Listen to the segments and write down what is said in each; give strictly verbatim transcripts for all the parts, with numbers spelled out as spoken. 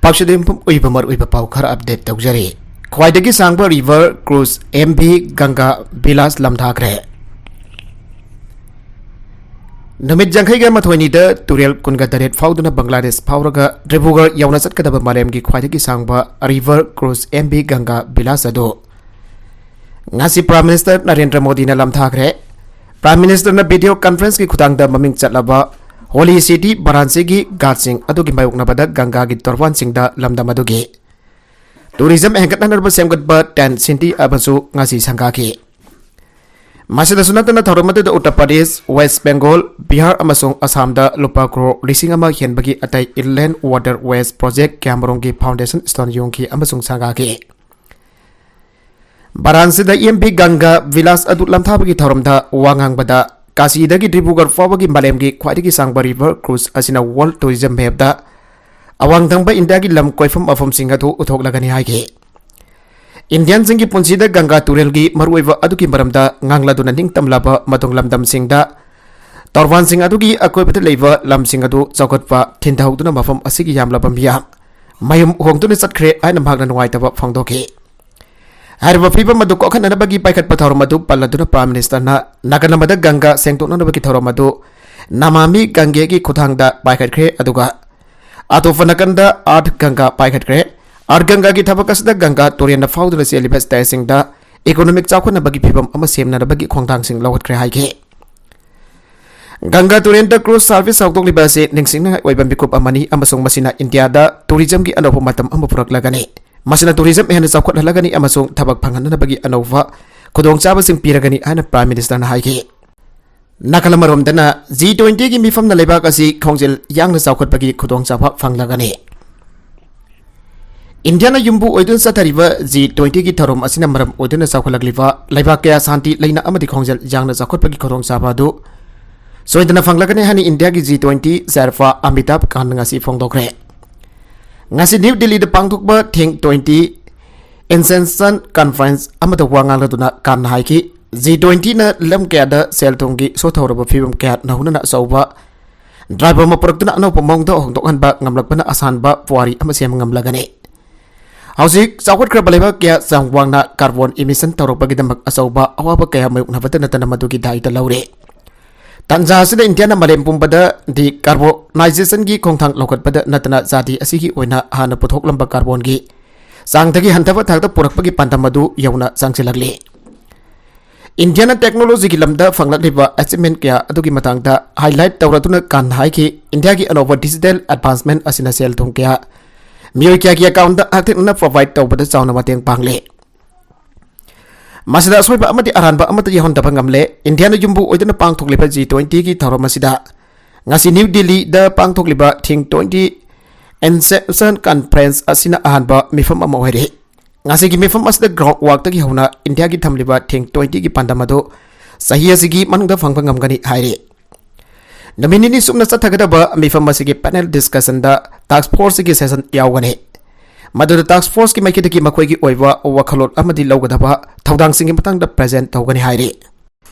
ꯄꯥꯎꯁꯤꯗ ꯌꯨꯝꯐꯝ ꯑꯣꯏꯕ ꯃꯔꯨꯑꯣꯏꯕ ꯄꯥꯎ ꯈꯔ ꯑꯞꯗꯦꯠ ꯇꯧꯖꯔꯤ꯫ ꯈ꯭ꯋꯥꯏꯗꯒꯤ ꯁꯥꯡꯕ ꯔꯤꯚꯔ ꯀ꯭ꯔꯨꯖ ꯑꯦꯝ ꯚꯤ ꯒꯪꯒꯥ ꯕꯤꯂꯥꯁ ꯂꯝꯊꯥꯈ꯭ꯔꯦ꯫ ꯅꯨꯃꯤꯠ ꯌꯥꯡꯈꯩꯒ ꯃꯥꯊꯣꯏꯅꯤꯗ ꯇꯨꯔꯦꯜ ꯀꯨꯟꯒ ꯇꯔꯦꯠ ꯐꯥꯎꯗꯨꯅ ꯕꯪꯒ꯭ꯂꯥꯗꯦꯁ ꯐꯥꯎꯔꯒ ꯗꯤꯕ꯭ꯔꯨꯒꯔ ꯌꯧꯅ ꯆꯠꯀꯗꯕ ꯃꯥꯂꯦꯝꯒꯤ ꯈ꯭ꯋꯥꯏꯗꯒꯤ ꯁꯥꯡꯕ ꯔꯤꯚꯔ ꯀ꯭ꯔꯨꯖ ꯑꯦꯝ ꯚꯤ ꯒꯪꯒꯥ ꯕꯤꯂꯥꯁ ꯑꯗꯨ ꯉꯁꯤ ꯄ꯭ꯔꯥꯏꯝ ꯃꯤꯅꯤꯁꯇꯔ ꯅꯔꯦꯟꯗ꯭ꯔ ꯃꯣꯗꯤꯅ ꯂꯝꯊꯥꯈ꯭ꯔꯦ꯫ ꯄ꯭ꯔꯥꯏꯝ ꯃꯤꯅꯤꯁꯇꯔꯅ ꯚꯤꯗꯤꯑꯣ ꯀꯟꯐꯔꯦꯟꯁꯀꯤ ꯈꯨꯊꯥꯡꯗ ꯃꯃꯤꯡ ꯆꯠꯂꯕ ꯍꯣꯂꯤ ꯁꯤꯇꯤ ꯕꯔꯥꯟꯁꯤꯒꯤ ꯘꯥꯠꯁꯤꯡ ꯑꯗꯨꯒꯤ ꯃꯥꯌꯣꯛꯅꯕꯗ ꯒꯪꯒꯥꯒꯤ ꯇꯣꯔꯕꯥꯟꯁꯤꯡꯗ ꯂꯝꯗꯝ ꯑꯗꯨꯒꯤ ꯇꯨꯔꯤꯖꯝ ꯍꯦꯟꯒꯠꯍꯟꯅꯕ ꯁꯦꯝꯒꯠꯄ ꯇꯦꯟꯠ ꯁꯤꯇꯤ ꯑꯃꯁꯨ ꯉꯁꯤ ꯁꯪꯒꯥꯈꯤ꯫ ꯃꯁꯤꯗꯁꯨ ꯅꯠꯇꯅ ꯊꯧꯔꯝ ꯑꯗꯨꯗ ꯎꯠꯇꯔ ꯄ꯭ꯔꯗꯦꯁ, ꯋꯦꯁ ꯕꯦꯡꯒꯣꯜ, ꯕꯤꯍꯥꯔ ꯑꯃꯁꯨꯡ ꯑꯁꯥꯝꯗ ꯂꯨꯄꯥ ꯀ꯭ꯔꯣꯔ ꯂꯤꯁꯤꯡ ꯑꯃ ꯍꯦꯟꯕꯒꯤ ꯑꯇꯩ ꯏꯟꯂꯦꯟ ꯋꯥꯇꯔ ꯋꯦꯁ ꯄ꯭ꯔꯣꯖꯦꯛ ꯀꯌꯥꯃꯔꯨꯝꯒꯤ ꯐꯥꯎꯟꯗꯦꯁꯟ ꯁ꯭ꯇꯣꯟ ꯌꯨꯡꯈꯤ ꯑꯃꯁꯨꯡ ꯁꯪꯒꯥꯈꯤ꯫ ꯕꯥꯔꯥꯟꯁꯤꯗ ꯏ ꯑꯦꯝ ꯕꯤ ꯒꯪꯒꯥ ꯕꯤꯂꯥꯁ ꯑꯗꯨ ꯂꯝꯊꯥꯕꯒꯤ ꯊꯧꯔꯝꯗ ꯋꯥ ꯉꯥꯡꯕꯗ, ꯀꯥꯁꯤꯗꯒꯤ ꯗꯤꯕ꯭ꯔꯨꯒꯔ ꯐꯥꯎꯕꯒꯤ ꯃꯥꯂꯦꯝꯒꯤ ꯈ꯭ꯋꯥꯏꯗꯒꯤ ꯁꯥꯡꯕ ꯔꯤꯚꯔ ꯀ꯭ꯔꯨꯖ ꯑꯁꯤꯅ ꯋꯥꯔꯜꯗ ꯇꯨꯔꯤꯖꯝ ꯃꯦꯞꯇ ꯑꯋꯥꯡ ꯊꯪꯕ ꯏꯟꯗꯤꯌꯥꯒꯤ ꯂꯝ ꯀꯣꯏꯐꯝ ꯃꯐꯝꯁꯤꯡ ꯑꯗꯨ ꯎꯠꯊꯣꯛꯂꯒꯅꯤ ꯍꯥꯏꯈꯤ꯫ ꯏꯟꯗꯤꯌꯟꯁꯤꯡꯒꯤ ꯄꯨꯟꯁꯤꯗ ꯒꯪꯒꯥ ꯇꯨꯔꯦꯜꯒꯤ ꯃꯔꯨꯑꯣꯏꯕ ꯑꯗꯨꯒꯤ ꯃꯔꯝꯗ ꯉꯥꯡꯂꯗꯨꯅ ꯅꯤꯡꯇꯝꯂꯕ ꯃꯇꯨꯡ ꯂꯝꯗꯝꯁꯤꯡꯗ ꯇꯣꯔꯕꯥꯟꯁꯤꯡ ꯑꯗꯨꯒꯤ ꯑꯀꯣꯏꯕꯗ ꯂꯩꯕ ꯂꯝꯁꯤꯡ ꯑꯗꯨ ꯆꯥꯎꯈꯠꯄ ꯊꯤꯟꯊꯍꯧꯗꯨꯅ ꯃꯐꯝ ꯑꯁꯤꯒꯤ ꯌꯥꯝꯂꯕ ꯃꯤꯌꯥꯝ ꯃꯌꯨꯝ ꯍꯣꯡꯗꯨꯅ ꯆꯠꯈ꯭ꯔꯦ ꯍꯥꯏꯅ ꯃꯍꯥꯛꯅ ꯅꯨꯡꯉꯥꯏꯇꯕ ꯐꯣꯡꯗꯣꯛꯈꯤ꯫ ꯍꯥꯏꯔꯤꯕ ꯐꯤꯕꯝ ꯑꯗꯨ ꯀꯣꯛꯍꯟꯅꯅꯕꯒꯤ ꯄꯥꯏꯈꯠꯄ ꯊꯧꯔꯝ ꯑꯗꯨ ꯄꯜꯂꯗꯨꯅ ꯄ꯭ꯔꯥꯏꯝ ꯃꯤꯅꯤꯁꯇꯔꯅ ꯅꯥꯀꯜ ꯑꯃꯗ ꯒꯪꯒꯥ ꯁꯦꯡꯗꯣꯛꯅꯅꯕꯒꯤ ꯊꯧꯔꯝ ꯑꯗꯨ ꯅꯃꯥꯃꯤ ꯒꯪꯒꯦꯒꯤ ꯈꯨꯠꯊꯥꯡꯗ ꯄꯥꯏꯈꯠꯈ꯭ꯔꯦ, ꯑꯗꯨꯒ ꯑꯇꯣꯞꯄ ꯅꯥꯀꯟꯗ ꯑꯥꯔꯊ ꯒꯪꯒꯥ ꯄꯥꯏꯈꯠꯈ꯭ꯔꯦ꯫ ꯑꯥꯔꯊ ꯒꯪꯒꯥꯒꯤ ꯊꯕꯛ ꯑꯁꯤꯗ ꯒꯪꯒꯥ ꯇꯨꯔꯦꯜꯅ ꯐꯥꯎꯗꯨꯅ ꯆꯦꯜꯂꯤꯕ ꯁ꯭ꯇꯦꯠꯁꯤꯡꯗ ꯏꯀꯣꯅꯣꯃꯤꯛ ꯆꯥꯎꯈꯠꯅꯕꯒꯤ ꯐꯤꯕꯝ ꯑꯃ ꯁꯦꯝꯅꯅꯕꯒꯤ ꯈꯣꯡꯊꯥꯡꯁꯤꯡ ꯂꯧꯈꯠꯈ꯭ꯔꯦ ꯍꯥꯏꯈꯤ꯫ ꯒꯪꯒꯥ ꯇꯨꯔꯦꯜꯗ ꯀ꯭ꯔꯨꯖ ꯁꯥꯔꯚꯤꯁ ꯍꯧꯗꯣꯛꯂꯤꯕ ꯑꯁꯤ ꯅꯤꯡꯁꯤꯡꯅꯤꯡꯉꯥꯏ ꯑꯣꯏꯕ ꯃꯤꯀꯨꯞ ꯑꯃꯅꯤ ꯑꯃꯁꯨꯡ ꯃꯁꯤꯅ ꯏꯟꯗꯤꯌꯥꯗ ꯇꯨꯔꯤꯖꯝꯒꯤ ꯑꯅꯧꯕ ꯃꯇꯝ ꯑꯃ ꯄꯨꯔꯛꯂꯒꯅꯤ꯫ ꯃꯁꯤꯅ ꯇꯨꯔꯤꯖꯝ ꯍꯦꯟꯅ ꯆꯥꯎꯈꯠꯍꯜꯂꯒꯅꯤ ꯑꯃꯁꯨꯡ ꯊꯕꯛ ꯐꯪꯍꯟꯅꯕꯒꯤ ꯑꯅꯧꯕ ꯈꯨꯗꯣꯡꯆꯥꯕꯁꯤꯡ ꯄꯤꯔꯒꯅꯤ ꯍꯥꯏꯅ ꯄ꯭ꯔꯥꯏꯝ ꯃꯤꯅꯤꯁꯇꯔꯅ ꯍꯥꯏꯈꯤ꯫ ꯅꯥꯀꯜ ꯑꯃꯔꯣꯝꯗꯅ, ꯖꯤ ꯇ꯭ꯋꯦꯟꯇꯤꯒꯤ ꯃꯤꯐꯝꯅ ꯂꯩꯕꯥꯛ ꯑꯁꯤ ꯈꯣꯡꯖꯦꯜ ꯌꯥꯡꯅ ꯆꯥꯎꯈꯠꯄꯒꯤ ꯈꯨꯗꯣꯡꯆꯥꯕ ꯐꯪꯂꯒꯅꯤ꯫ ꯏꯟꯗꯤꯌꯥꯅ ꯌꯨꯝꯕꯨ ꯑꯣꯏꯗꯨꯅ ꯆꯠꯊꯔꯤꯕ ꯖꯤ ꯇ꯭ꯋꯦꯟꯇꯤꯒꯤ ꯊꯧꯔꯝ ꯑꯁꯤꯅ ꯃꯔꯝ ꯑꯣꯏꯗꯨꯅ ꯆꯥꯎꯈꯠꯂꯛꯂꯤꯕ ꯂꯩꯕꯥꯛ ꯀꯌꯥ ꯁꯥꯟꯇꯤ ꯂꯩꯅ ꯑꯃꯗꯤ ꯈꯣꯡꯖꯦꯜ ꯌꯥꯡꯅ ꯆꯥꯎꯈꯠꯄꯒꯤ ꯈꯨꯗꯣꯡꯆꯥꯕ ꯑꯗꯨ ꯁꯣꯏꯗꯅ ꯐꯪꯂꯒꯅꯤ ꯍꯥꯏꯅ ꯏꯟꯗꯤꯌꯥꯒꯤ ꯖꯤ ꯇ꯭ꯋꯦꯟꯇꯤ ꯆꯦꯌꯔꯐ ꯑꯃꯤꯇꯥꯕ ꯀꯥꯟꯠꯅ ꯉꯁꯤ ꯐꯣꯡꯗꯣꯛꯈ꯭ꯔꯦ꯫ ꯉꯁꯤ ꯅ꯭ꯌꯨ ꯗꯤꯜꯂꯤꯗ ꯄꯥꯡꯊꯣꯛꯄ ꯊꯤꯡ ꯇ꯭ꯋꯦꯟꯇꯤ ꯏꯟꯁꯦꯟꯁꯟ ꯀꯟꯐꯔꯦꯟꯁ ꯑꯃꯗ ꯋꯥ ꯉꯥꯡꯂꯗꯨꯅ ꯀꯥꯟꯠꯅ ꯍꯥꯏꯈꯤ, ꯖꯤ ꯇ꯭ꯋꯦꯟꯇꯤꯅ ꯂꯝ ꯀꯌꯥꯗ ꯁꯦꯜ ꯊꯨꯝꯒꯤ ꯁꯣꯠꯊꯍꯧꯔꯕ ꯐꯤꯕꯝ ꯀꯌꯥ ꯅꯧꯍꯧꯅꯅ ꯑꯆꯧꯕ ꯗ꯭ꯔꯥꯏꯚꯔ ꯑꯃ ꯄꯨꯔꯛꯇꯨꯅ ꯑꯅꯧꯕ ꯃꯑꯣꯡꯗ ꯍꯣꯡꯗꯣꯛꯍꯟꯕ ꯉꯝꯂꯛꯄꯅ ꯑꯁꯥꯟꯕ ꯄꯨꯋꯥꯔꯤ ꯑꯃ ꯁꯦꯝꯕ ꯉꯝꯂꯒꯅꯤ꯫ ꯍꯧꯖꯤꯛ ꯆꯥꯎꯈꯠꯈ꯭ꯔꯕ ꯂꯩꯕꯥꯛ ꯀꯌꯥ ꯆꯥꯡ ꯋꯥꯡꯅ ꯀꯥꯔꯕꯣꯟ ꯏꯃꯤꯁꯟ ꯇꯧꯔꯛꯄꯒꯤꯗꯃꯛ ꯑꯆꯧꯕ ꯑꯋꯥꯕ ꯀꯌꯥ ꯃꯥꯌꯣꯛꯅꯕꯇ ꯅꯠꯇꯅ ꯃꯗꯨꯒꯤ ꯗꯥꯏꯇ ꯂꯧꯔꯦ꯫ ꯇꯥꯟꯖꯥ ꯑꯁꯤꯗ ꯏꯟꯗꯤꯌꯥꯅ ꯃꯥꯂꯦꯝ ꯄꯨꯝꯕꯗ ꯗꯤꯀꯥꯔꯕꯣꯅꯥꯏꯖꯦꯁꯟꯒꯤ ꯈꯣꯡꯊꯥꯡ ꯂꯧꯈꯠꯄꯗ ꯅꯠꯇꯅ ꯖꯥꯇꯤ ꯑꯁꯤꯒꯤ ꯑꯣꯏꯅ ꯍꯥꯟꯅ ꯄꯨꯊꯣꯛꯂꯝꯕ ꯀꯥꯔꯕꯣꯟꯒꯤ ꯆꯥꯡꯗꯒꯤ ꯍꯟꯊꯕ ꯊꯥꯛꯇ ꯄꯨꯔꯛꯄꯒꯤ ꯄꯥꯟꯗꯝ ꯑꯗꯨ ꯌꯧꯅ ꯆꯪꯁꯤꯜꯂꯛꯂꯤ꯫ ꯏꯟꯗꯤꯌꯥꯅ ꯇꯦꯛꯅꯣꯂꯣꯖꯤꯒꯤ ꯂꯝꯗ ꯐꯪꯂꯛꯂꯤꯕ ꯑꯦꯆꯤꯞꯃꯦꯟ ꯀꯌꯥ ꯑꯗꯨꯒꯤ ꯃꯇꯥꯡꯗ ꯍꯥꯏꯂꯥꯏꯠ ꯇꯧꯔꯗꯨꯅ ꯀꯥꯟ ꯍꯥꯏꯈꯤ, ꯏꯟꯗꯤꯌꯥꯒꯤ ꯑꯅꯧꯕ ꯗꯤꯖꯤꯇꯦꯜ ꯑꯦꯗꯚꯥꯟꯁꯃꯦꯟ ꯑꯁꯤꯅ ꯁꯦꯜ ꯊꯨꯝ ꯀꯌꯥ ꯃꯤꯑꯣꯏ ꯀꯌꯥꯒꯤ ꯑꯦꯀꯥꯎꯟꯗ ꯍꯛꯊꯦꯡꯅꯅ ꯄ꯭ꯔꯣꯚꯥꯏꯗ ꯇꯧꯕꯗ ꯆꯥꯎꯅ ꯃꯇꯦꯡ ꯄꯥꯡꯂꯦ꯫ ꯃꯁꯤꯗ ꯑꯁꯣꯏꯕ ꯑꯃꯗꯤ ꯑꯔꯥꯟꯕ ꯑꯃꯠꯇ ꯌꯥꯎꯍꯟꯗꯕ ꯉꯝꯂꯦ꯫ ꯏꯟꯗꯤꯌꯥꯅ ꯌꯨꯝꯕꯨ ꯑꯣꯏꯗꯨꯅ ꯄꯥꯡꯊꯣꯛꯂꯤꯕ ꯖꯤ ꯇ꯭ꯋꯦꯟꯇꯤꯒꯤ ꯊꯧꯔꯝ ꯑꯁꯤꯗ ꯉꯁꯤ ꯅ꯭ꯌꯨ ꯗꯤꯜꯂꯤꯗ ꯄꯥꯡꯊꯣꯛꯂꯤꯕ ꯊꯤꯡ ꯇ꯭ꯋꯦꯟꯇꯤ ꯏꯟꯁꯦꯞꯁꯟ ꯀꯟꯐꯔꯦꯟꯁ ꯑꯁꯤꯅ ꯑꯍꯥꯟꯕ ꯃꯤꯐꯝ ꯑꯃ ꯑꯣꯏꯔꯦ꯫ ꯉꯁꯤꯒꯤ ꯃꯤꯐꯝ ꯑꯁꯤꯗ ꯒ꯭ꯔꯥꯎꯟ ꯋꯥꯛꯇꯒꯤ ꯍꯧꯅ ꯏꯟꯗꯤꯌꯥꯒꯤ ꯊꯝꯂꯤꯕ ꯊꯤꯡ ꯇ꯭ꯋꯦꯟꯇꯤꯒꯤ ꯄꯥꯟꯗꯝ ꯑꯗꯨ ꯆꯍꯤ ꯑꯁꯤꯒꯤ ꯃꯅꯨꯡꯗ ꯐꯪꯕ ꯉꯝꯒꯅꯤ ꯍꯥꯏꯔꯤ꯫ ꯅꯨꯃꯤꯠ ꯅꯤꯅꯤ ꯆꯨꯞꯅ ꯆꯠꯊꯒꯗꯕ ꯃꯤꯐꯝ ꯑꯁꯤꯒꯤ ꯄꯦꯅꯦꯜ ꯗꯤꯁꯀꯁꯟꯗ ꯇꯥꯛꯁ ꯐꯣꯔꯁꯀꯤ ꯁꯦꯁꯟ ꯌꯥꯎꯒꯅꯤ꯫ ꯃꯗꯨꯗ ꯇꯥꯛꯁ ꯐꯣꯔꯁꯀꯤ ꯃꯥꯏꯀꯩꯗꯒꯤ ꯃꯈꯣꯏꯒꯤ ꯑꯣꯏꯕ ꯋꯥꯈꯜꯂꯣꯟ ꯑꯃꯗꯤ ꯂꯧꯒꯗꯕ ꯊꯧꯗꯥꯡꯁꯤꯡꯒꯤ ꯃꯇꯥꯡꯗ ꯄ꯭ꯔꯦꯖꯦꯟ ꯇꯧꯒꯅꯤ ꯍꯥꯏꯔꯤ꯫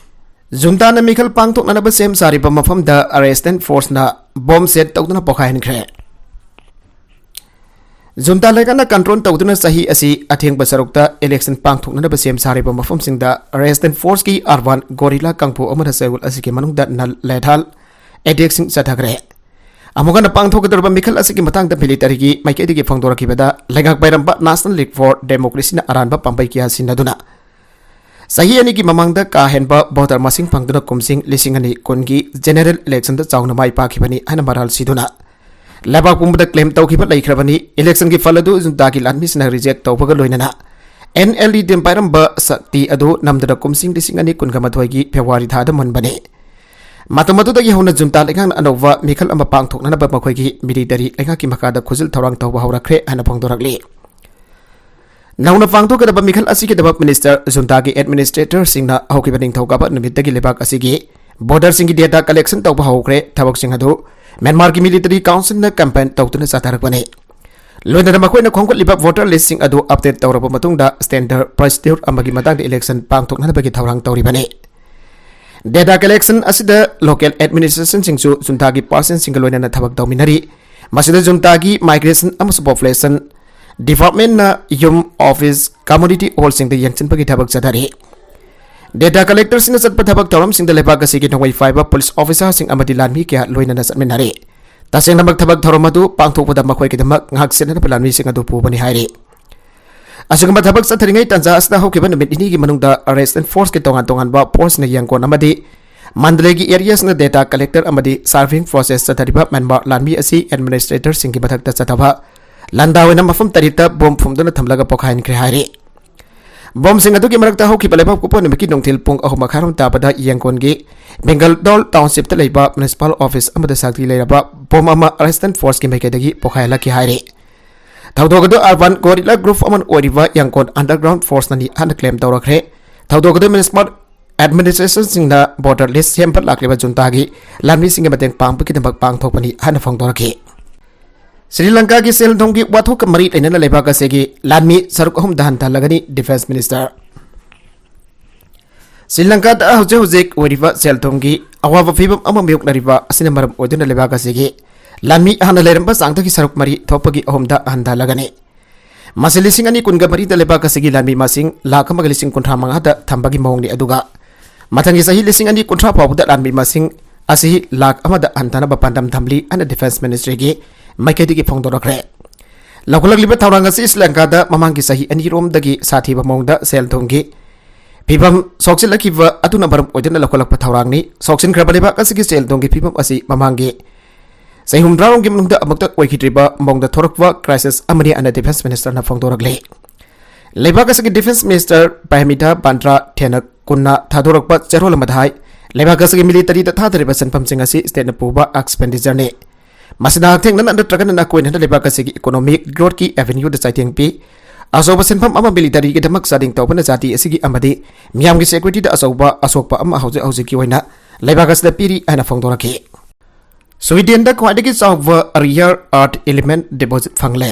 ꯖꯨꯟꯇꯥꯅ ꯃꯤꯈꯜ ꯄꯥꯡꯊꯣꯛꯅꯅꯕ ꯁꯦꯝ ꯁꯥꯔꯤꯕ ꯃꯐꯝꯗ ꯔꯦꯁꯤꯁꯇꯦꯟ ꯐꯣꯔꯁꯅ ꯕꯣꯝ ꯁꯦꯠ ꯇꯧꯗꯨꯅ ꯄꯣꯈꯥꯏꯍꯟꯈ꯭ꯔꯦ꯫ ꯖꯨꯟꯇꯥ ꯂꯩꯉꯥꯛꯅ ꯀꯟꯇ꯭ꯔꯣꯜ ꯇꯧꯗꯨꯅ ꯆꯍꯤ ꯑꯁꯤ ꯑꯊꯦꯡꯕ ꯁꯔꯨꯛꯇ ꯏꯂꯦꯛꯁꯟ ꯄꯥꯡꯊꯣꯛꯅꯅꯕ ꯁꯦꯝ ꯁꯥꯔꯤꯕ ꯃꯐꯝꯁꯤꯡꯗ ꯔꯦꯁꯤꯁꯇꯦꯟ ꯐꯣꯔꯁꯀꯤ ꯑꯔꯕꯥꯟ ꯒꯣꯔꯤꯂꯥ ꯀꯥꯡꯕꯨ ꯑꯃꯅ ꯆꯌꯣꯜ ꯑꯁꯤꯒꯤ ꯃꯅꯨꯡꯗ ꯅꯟ ꯂꯦꯊꯥꯜ ꯑꯦꯇꯦꯛꯁꯤꯡ ꯆꯠꯊꯈ꯭ꯔꯦ꯫ ꯑꯃꯨꯛ ꯍꯟꯅ ꯄꯥꯡꯊꯣꯛꯀꯗꯧꯔꯤꯕ ꯃꯤꯈꯜ ꯑꯁꯤꯒꯤ ꯃꯇꯥꯡꯗ ꯃꯤꯂꯤꯇꯔꯤꯒꯤ ꯃꯥꯏꯀꯩꯗꯒꯤ ꯐꯣꯡꯗꯣꯔꯛꯈꯤꯕꯗ, ꯂꯩꯉꯥꯛ ꯄꯥꯏꯔꯝꯕ National League for Democracyꯅ ꯑꯔꯥꯟꯕ ꯄꯥꯝꯕꯩ ꯀꯌꯥ ꯁꯤꯟꯅꯗꯨꯅ ꯆꯍꯤ ꯑꯅꯤꯒꯤ ꯃꯃꯥꯡꯗ ꯀꯥ ꯍꯦꯟꯕ ꯚꯣꯇꯔ ꯃꯁꯤꯡ ꯐꯪꯗꯨꯅ ꯀꯨꯝꯁꯤꯡ ꯂꯤꯁꯤꯡ ꯑꯅꯤ ꯀꯨꯟꯒꯤ ꯖꯦꯅꯦꯔꯦꯜ ꯏꯂꯦꯛꯁꯟꯗ ꯆꯥꯎꯅ ꯃꯥꯏ ꯄꯥꯛꯈꯤꯕꯅꯤ ꯍꯥꯏꯅ ꯃꯔꯥꯜ ꯁꯤꯗꯨꯅ ꯂꯩꯕꯥꯛ ꯄꯨꯝꯕꯗ ꯀ꯭ꯂꯦꯝ ꯇꯧꯈꯤꯕ ꯂꯩꯈ꯭ꯔꯕꯅꯤ꯫ ꯏꯂꯦꯛꯁꯟꯒꯤ ꯐꯜ ꯑꯗꯨ ꯖꯨꯟꯇꯥꯒꯤ ꯂꯥꯟꯃꯤꯁꯤꯡꯅ ꯔꯤꯖꯦꯛ ꯇꯧꯕꯒ ꯂꯣꯏꯅꯅ ꯑꯦꯟ ꯑꯦꯜ ꯗꯤꯅ ꯄꯥꯏꯔꯝꯕ ꯁꯛꯇꯤ ꯑꯗꯨ ꯅꯝꯗꯨꯅ ꯀꯨꯝꯁꯤꯡ ꯂꯤꯁꯤꯡ ꯑꯅꯤ ꯀꯨꯟꯒ ꯃꯥꯊꯣꯏꯒꯤ ꯐꯦꯕ꯭ꯔꯨꯋꯥꯔꯤ ꯊꯥꯗ ꯃꯨꯟꯕꯅꯤ꯫ ꯃꯇꯝ ꯑꯗꯨꯗꯒꯤ ꯍꯧꯅ ꯖꯨꯟꯇꯥ ꯂꯩꯉꯥꯛꯅ ꯑꯅꯧꯕ ꯃꯤꯈꯜ ꯑꯃ ꯄꯥꯡꯊꯣꯛꯅꯅꯕ ꯃꯈꯣꯏꯒꯤ ꯃꯤꯂꯤꯇꯔꯤ ꯂꯩꯉꯥꯛꯀꯤ ꯃꯈꯥꯗ ꯈꯨꯖꯤꯜ ꯊꯧꯔꯥꯡ ꯇꯧꯕ ꯍꯧꯔꯛꯈ꯭ꯔꯦ ꯍꯥꯏꯅ ꯐꯣꯡꯗꯣꯔꯛꯂꯤ꯫ ꯅꯧꯅ ꯄꯥꯡꯊꯣꯛꯀꯗꯕ ꯃꯤꯈꯜ ꯑꯁꯤꯒꯤꯗꯃꯛ ꯃꯤꯅꯤꯁꯇꯔ ꯖꯨꯟꯇꯥꯒꯤ ꯑꯦꯗꯃꯤꯅꯤꯁꯇ꯭ꯔꯦꯇꯔꯁꯤꯡꯅ ꯍꯧꯈꯤꯕ ꯅꯤꯡꯊꯧꯀꯥꯕ ꯅꯨꯃꯤꯠꯇꯒꯤ ꯂꯩꯕꯥꯛ ꯑꯁꯤꯒꯤ ꯚꯣꯇꯔꯁꯤꯡꯒꯤ ꯗꯦꯇꯥ ꯀꯂꯦꯛꯁꯟ ꯇꯧꯕ ꯍꯧꯈ꯭ꯔꯦ꯫ ꯊꯕꯛꯁꯤꯡ ꯑꯗꯨ ꯃ꯭ꯌꯥꯟꯃꯥꯔꯒꯤ ꯃꯤꯂꯤꯇꯔꯤ ꯀꯥꯎꯟꯁꯤꯜꯅ ꯀꯦꯝꯄꯦꯟ ꯇꯧꯗꯨꯅ ꯆꯠꯊꯔꯛꯄꯅꯤ꯫ ꯂꯣꯏꯅꯅ ꯃꯈꯣꯏꯅ ꯈꯣꯝꯒꯠꯂꯤꯕ ꯚꯣꯇꯔ ꯂꯤꯁꯁꯤꯡ ꯑꯗꯨ ꯑꯞꯗꯦꯠ ꯇꯧꯔꯕ ꯃꯇꯨꯡꯗ ꯁ꯭ꯇꯦꯟꯗꯔ ꯄ꯭ꯔꯣꯁꯤꯗ꯭ꯌꯨꯔ ꯑꯃꯒꯤ ꯃꯇꯥꯡꯗ ꯏꯂꯦꯛꯁꯟ ꯄꯥꯡꯊꯣꯛꯅꯅꯕꯒꯤ ꯊꯧꯔꯥꯡ ꯇꯧꯔꯤꯕꯅꯤ꯫ Data collection ꯑꯁꯤꯗ local administrationꯁꯤꯡꯁꯨ ꯖꯨꯟꯇꯥꯒꯤ ꯄꯥꯔꯁꯟꯁꯤꯡꯒ ꯂꯣꯏꯅꯅ ꯊꯕꯛ ꯇꯧꯃꯤꯟꯅꯔꯤ꯫ ꯃꯁꯤꯗ ꯖꯨꯟꯇꯥꯒꯤ migration ꯑꯃꯁꯨꯡ population departmentꯅ ꯌꯨꯝ, office, community hallꯁꯤꯡꯗ ꯌꯦꯡꯁꯤꯟꯕꯒꯤ ꯊꯕꯛ ꯆꯠꯊꯔꯤ꯫ Data collectorꯁꯤꯡꯅ ꯆꯠꯄ ꯊꯕꯛ ꯊꯧꯔꯝꯁꯤꯡꯗ ꯂꯩꯕꯥꯛ ꯑꯁꯤꯒꯤ ꯅꯣꯡꯃꯩ ꯄꯥꯏꯕ police officerꯁꯤꯡ ꯑꯃꯗꯤ ꯂꯥꯟꯃꯤ ꯀꯌꯥ ꯂꯣꯏꯅꯅ ꯆꯠꯃꯤꯟꯅꯔꯤ꯫ ꯇꯁꯦꯡꯅꯃꯛ ꯊꯕꯛ ꯊꯧꯔꯝ ꯑꯗꯨ ꯄꯥꯡꯊꯣꯛꯄꯗ ꯃꯈꯣꯏꯒꯤꯗꯃꯛ ꯉꯥꯛ ꯁꯦꯟꯅꯅꯕ ꯂꯥꯟꯃꯤꯁꯤꯡ ꯑꯗꯨ ꯄꯨꯕꯅꯤ ꯍꯥꯏꯔꯤ꯫ ꯑꯁꯤꯒꯨꯝꯕ ꯊꯕꯛ ꯆꯠꯊꯔꯤꯉꯩ ꯇꯥꯟꯖꯥ ꯑꯁꯤꯗ ꯍꯧꯈꯤꯕ ꯅꯨꯃꯤꯠ ꯅꯤꯅꯤꯒꯤ ꯃꯅꯨꯡꯗ Arrest and Forceꯀꯤ ꯇꯣꯉꯥꯟ ꯇꯣꯉꯥꯟꯕ forceꯅ ꯌꯦꯡꯀꯣꯟ ꯑꯃꯗꯤ ꯃꯟꯗꯂꯦꯒꯤ areaꯁꯤꯡꯗ data collector ꯑꯃꯗꯤ surveying process ꯆꯠꯊꯔꯤꯕ ꯃ꯭ꯌꯥꯟꯃꯥꯔ ꯂꯥꯟꯃꯤ ꯑꯁꯤ administratorꯁꯤꯡꯒꯤ ꯃꯊꯛꯇ ꯆꯠꯊꯕ ꯂꯥꯟꯗꯥ ꯑꯣꯏꯅ ꯃꯐꯝ ꯇꯔꯦꯠꯇ bomb ꯐꯨꯝꯗꯨꯅ ꯊꯝꯂꯒ ꯄꯣꯈꯥꯏꯍꯟꯈ꯭ꯔꯦ ꯍꯥꯏꯔꯤ꯫ Bombꯁꯤꯡ ꯑꯗꯨꯒꯤ ꯃꯔꯛꯇ ꯍꯧꯈꯤꯕ ꯂꯩꯕꯥꯛꯄꯣꯛꯄ ꯅꯨꯃꯤꯠꯀꯤ ꯅꯨꯡꯊꯤꯜ ꯄꯨꯡ ꯑꯍꯨꯝ ꯃꯈꯥꯏꯔꯣꯝ ꯇꯥꯕꯗ ꯌꯦꯡꯀꯣꯟꯒꯤ ꯕꯦꯡꯒꯜꯗꯣꯜ townshipꯇ ꯂꯩꯕ municipal office ꯑꯃꯗ ꯁꯛꯇꯤ ꯂꯩꯔꯕ bomb ꯑꯃ Arrest and Forceꯀꯤ ꯃꯥꯏꯀꯩꯗꯒꯤ ꯄꯣꯈꯥꯏꯍꯜꯂꯛꯈꯤ ꯍꯥꯏꯔꯤ꯫ ꯊꯧꯗꯣꯛ ꯑꯗꯨ urban guerrilla group ꯑꯃ ꯑꯣꯏꯔꯤꯕ ꯌꯦꯡꯀꯣꯟ underground forceꯅꯅꯤ ꯍꯥꯏꯅ claim ꯇꯧꯔꯛꯈ꯭ꯔꯦ꯫ ꯊꯧꯗꯣꯛ ꯑꯗꯨ municipal administrationꯁꯤꯡꯅ border list ꯁꯦꯝꯕ ꯂꯥꯛꯂꯤꯕ ꯖꯨꯟꯇꯥꯒꯤ ꯂꯥꯟꯃꯤꯁꯤꯡꯒꯤ ꯃꯇꯦꯡ ꯄꯥꯡꯕꯒꯤꯗꯃꯛ ꯄꯥꯡꯊꯣꯛꯄꯅꯤ ꯍꯥꯏꯅ ꯐꯣꯡꯗꯣꯔꯛꯈꯤ꯫ ꯁ꯭ꯔꯤ ꯂꯪꯀꯥꯒꯤ ꯁꯦꯜ ꯊꯨꯝꯒꯤ ꯋꯥꯊꯣꯛꯀ ꯃꯔꯤ ꯂꯩꯅꯅ ꯂꯩꯕꯥꯛ ꯑꯁꯤꯒꯤ ꯂꯥꯟꯃꯤ ꯁꯔꯨꯛ ꯑꯍꯨꯝꯗ ꯍꯟꯊꯍꯜꯂꯒꯅꯤ Defence Minister꯫ ꯁ꯭ꯔꯤ ꯂꯪꯀꯥꯗ ꯍꯧꯖꯤꯛ ꯍꯧꯖꯤꯛ ꯑꯣꯏꯔꯤꯕ ꯁꯦꯜ ꯊꯨꯝꯒꯤ ꯑꯋꯥꯕ ꯐꯤꯕꯝ ꯑꯃ ꯃꯥꯌꯣꯛꯅꯔꯤꯕ ꯑꯁꯤꯅ ꯃꯔꯝ ꯑꯣꯏꯗꯨꯅ ꯂꯩꯕꯥꯛ ꯑꯁꯤꯒꯤ ꯂꯥꯟꯃꯤ ꯍꯥꯟꯅ ꯂꯩꯔꯝꯕ ꯆꯥꯡꯗꯒꯤ ꯁꯔꯨꯛ ꯃꯔꯤ ꯊꯣꯛꯄꯒꯤ ꯑꯍꯨꯝꯗ ꯍꯟꯊꯍꯜꯂꯒꯅꯤ꯫ ꯃꯁꯤ ꯂꯤꯁꯤꯡ ꯑꯅꯤ ꯀꯨꯟꯒ ꯃꯔꯤꯗ ꯂꯩꯕꯥꯛ ꯑꯁꯤꯒꯤ ꯂꯥꯟꯃꯤ ꯃꯁꯤꯡ ꯂꯥꯈ ꯑꯃꯒ ꯂꯤꯁꯤꯡ ꯀꯨꯟꯊ꯭ꯔꯥ ꯃꯉꯥꯗ ꯊꯝꯕꯒꯤ ꯃꯑꯣꯡꯅꯤ, ꯑꯗꯨꯒ ꯃꯊꯪꯒꯤ ꯆꯍꯤ ꯂꯤꯁꯤꯡ ꯑꯅꯤ ꯀꯨꯟꯊ꯭ꯔꯥ ꯐꯥꯎꯕꯗ ꯂꯥꯟꯃꯤ ꯃꯁꯤꯡ ꯑꯁꯤ ꯂꯥꯈ ꯑꯃꯗ ꯍꯟꯊꯅꯕ ꯄꯥꯟꯗꯝ ꯊꯝꯂꯤ ꯍꯥꯏꯅ Defence Ministryꯒꯤ ꯃꯥꯏꯀꯩꯗꯒꯤ ꯐꯣꯡꯗꯣꯔꯛꯈ꯭ꯔꯦ꯫ ꯂꯧꯈꯠꯂꯛꯂꯤꯕ ꯊꯧꯔꯥꯡ ꯑꯁꯤ ꯁ꯭ꯔꯤ ꯂꯪꯀꯥꯗ ꯃꯃꯥꯡꯒꯤ ꯆꯍꯤ ꯑꯅꯤꯔꯣꯝꯗꯒꯤ ꯁꯥꯊꯤꯕ ꯃꯑꯣꯡꯗ ꯁꯦꯜ ꯊꯨꯝꯒꯤ ꯐꯤꯕꯝ ꯁꯣꯛꯆꯤꯜꯂꯛꯈꯤꯕ ꯑꯗꯨꯅ ꯃꯔꯝ ꯑꯣꯏꯗꯨꯅ ꯂꯧꯈꯠꯂꯛꯄ ꯊꯧꯔꯥꯡꯅꯤ꯫ ꯁꯣꯛꯆꯤꯟꯈ꯭ꯔꯕ ꯂꯩꯕꯥꯛ ꯑꯁꯤꯒꯤ ꯁꯦꯜ ꯊꯨꯝꯒꯤ ꯐꯤꯕꯝ ꯑꯁꯤ ꯃꯃꯥꯡꯒꯤ ꯆꯍꯤ ꯍꯨꯝꯗ꯭ꯔꯥꯔꯣꯝꯒꯤ ꯃꯅꯨꯡꯗ ꯑꯃꯨꯛꯇ ꯑꯣꯏꯈꯤꯗ꯭ꯔꯤꯕ ꯃꯑꯣꯡꯗ ꯊꯣꯔꯛꯄ crisis ꯑꯃꯅꯤ ꯍꯥꯏꯅ Defence Ministerꯅ ꯐꯣꯡꯗꯣꯔꯛꯂꯤ꯫ ꯂꯩꯕꯥꯛ ꯑꯁꯤꯒꯤ Defence Minister ꯄꯥꯏꯃꯤꯗꯥ ꯕꯥꯟꯗ꯭ꯔꯥ ꯊꯦꯅ ꯀꯨꯟꯅ ꯊꯥꯗꯣꯔꯛꯄ ꯆꯦꯔꯣꯜ ꯑꯃꯗ ꯍꯥꯏ, ꯂꯩꯕꯥꯛ ꯑꯁꯤꯒꯤ militaryꯗ ꯊꯥꯗꯔꯤꯕ ꯁꯦꯟꯐꯝꯁꯤꯡ ꯑꯁꯤ stateꯅ ꯄꯨꯕ expenditureꯅꯤ꯫ ꯃꯁꯤꯅ ꯍꯛꯊꯦꯡꯅꯅ ꯅꯠꯇ꯭ꯔꯒꯅ ꯅꯥꯀꯣꯏꯅꯅ ꯂꯩꯕꯥꯛ ꯑꯁꯤꯒꯤ economic growthꯀꯤ avenueꯗ ꯆꯩꯊꯦꯡ ꯄꯤ꯫ ꯑꯆꯧꯕ ꯁꯦꯟꯐꯝ ꯑꯃ militaryꯒꯤꯗꯃꯛ ꯆꯥꯗꯤꯡ ꯇꯧꯕꯅ ꯖꯥꯇꯤ ꯑꯁꯤꯒꯤ ꯑꯃꯗꯤ ꯃꯤꯌꯥꯝꯒꯤ securityꯗ ꯑꯆꯧꯕ ꯑꯁꯣꯛꯄ ꯑꯃ ꯍꯧꯖꯤꯛ ꯍꯧꯖꯤꯛꯀꯤ ꯑꯣꯏꯅ ꯂꯩꯕꯥꯛ ꯑꯁꯤꯗ ꯄꯤꯔꯤ ꯍꯥꯏꯅ ꯐꯣꯡꯗꯣꯔꯛꯈꯤ꯫ Swedenꯗ ꯈ꯭ꯋꯥꯏꯗꯒꯤ ꯆꯥꯎꯕ rare earth element deposit ꯐꯪꯂꯦ꯫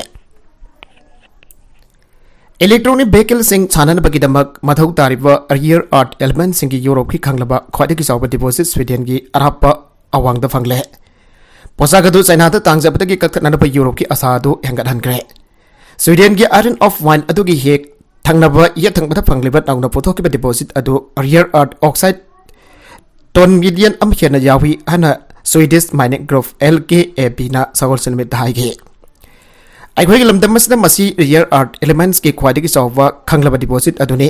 Electronic vehicleꯁꯤꯡ ꯁꯥꯟꯅꯅꯕꯒꯤꯗꯃꯛ ꯃꯊꯧ ꯇꯥꯔꯤꯕ rare earth elementꯁꯤꯡꯒꯤ ꯌꯨꯔꯣꯞꯀꯤ ꯈꯪꯂꯕ ꯈ꯭ꯋꯥꯏꯗꯒꯤ ꯆꯥꯎꯕ deposit Swedenꯒꯤ ꯑꯔꯥꯞꯄ ꯑꯋꯥꯡꯗ ꯐꯪꯂꯦ꯫ ꯄꯣꯠꯁꯛ ꯑꯗꯨ ꯆꯥꯏꯅꯥꯗ ꯇꯥꯡꯖꯕꯗꯒꯤ ꯀꯛꯊꯠꯅꯅꯕ ꯌꯨꯔꯣꯞꯀꯤ ꯑꯁꯥ ꯑꯗꯨ ꯍꯦꯟꯒꯠꯍꯟꯈ꯭ꯔꯦ꯫ Swedenꯒꯤ Iron of Wine ꯑꯗꯨꯒꯤ ꯍꯦꯛ ꯊꯪꯅꯕ ꯌꯦꯠ ꯊꯪꯕꯗ ꯐꯪꯂꯤꯕ ꯅꯧꯅ ꯄꯨꯊꯣꯛꯈꯤꯕ deposit ꯑꯗꯨ rare earth oxide ton million ꯑꯃ ꯍꯦꯟꯅ ꯌꯥꯎꯏ ꯍꯥꯏꯅ Swedish mining group LKABꯅ ꯁꯒꯣꯜꯁꯦꯜ ꯅꯨꯃꯤꯠꯇ ꯍꯥꯏꯈꯤ꯫ ꯑꯩꯈꯣꯏꯒꯤ ꯂꯝꯗꯝ ꯑꯁꯤꯗ ꯃꯁꯤ rare earth elementsꯀꯤ ꯈ꯭ꯋꯥꯏꯗꯒꯤ ꯆꯥꯎꯕ ꯈꯪꯂꯕ deposit ꯑꯗꯨꯅꯤ,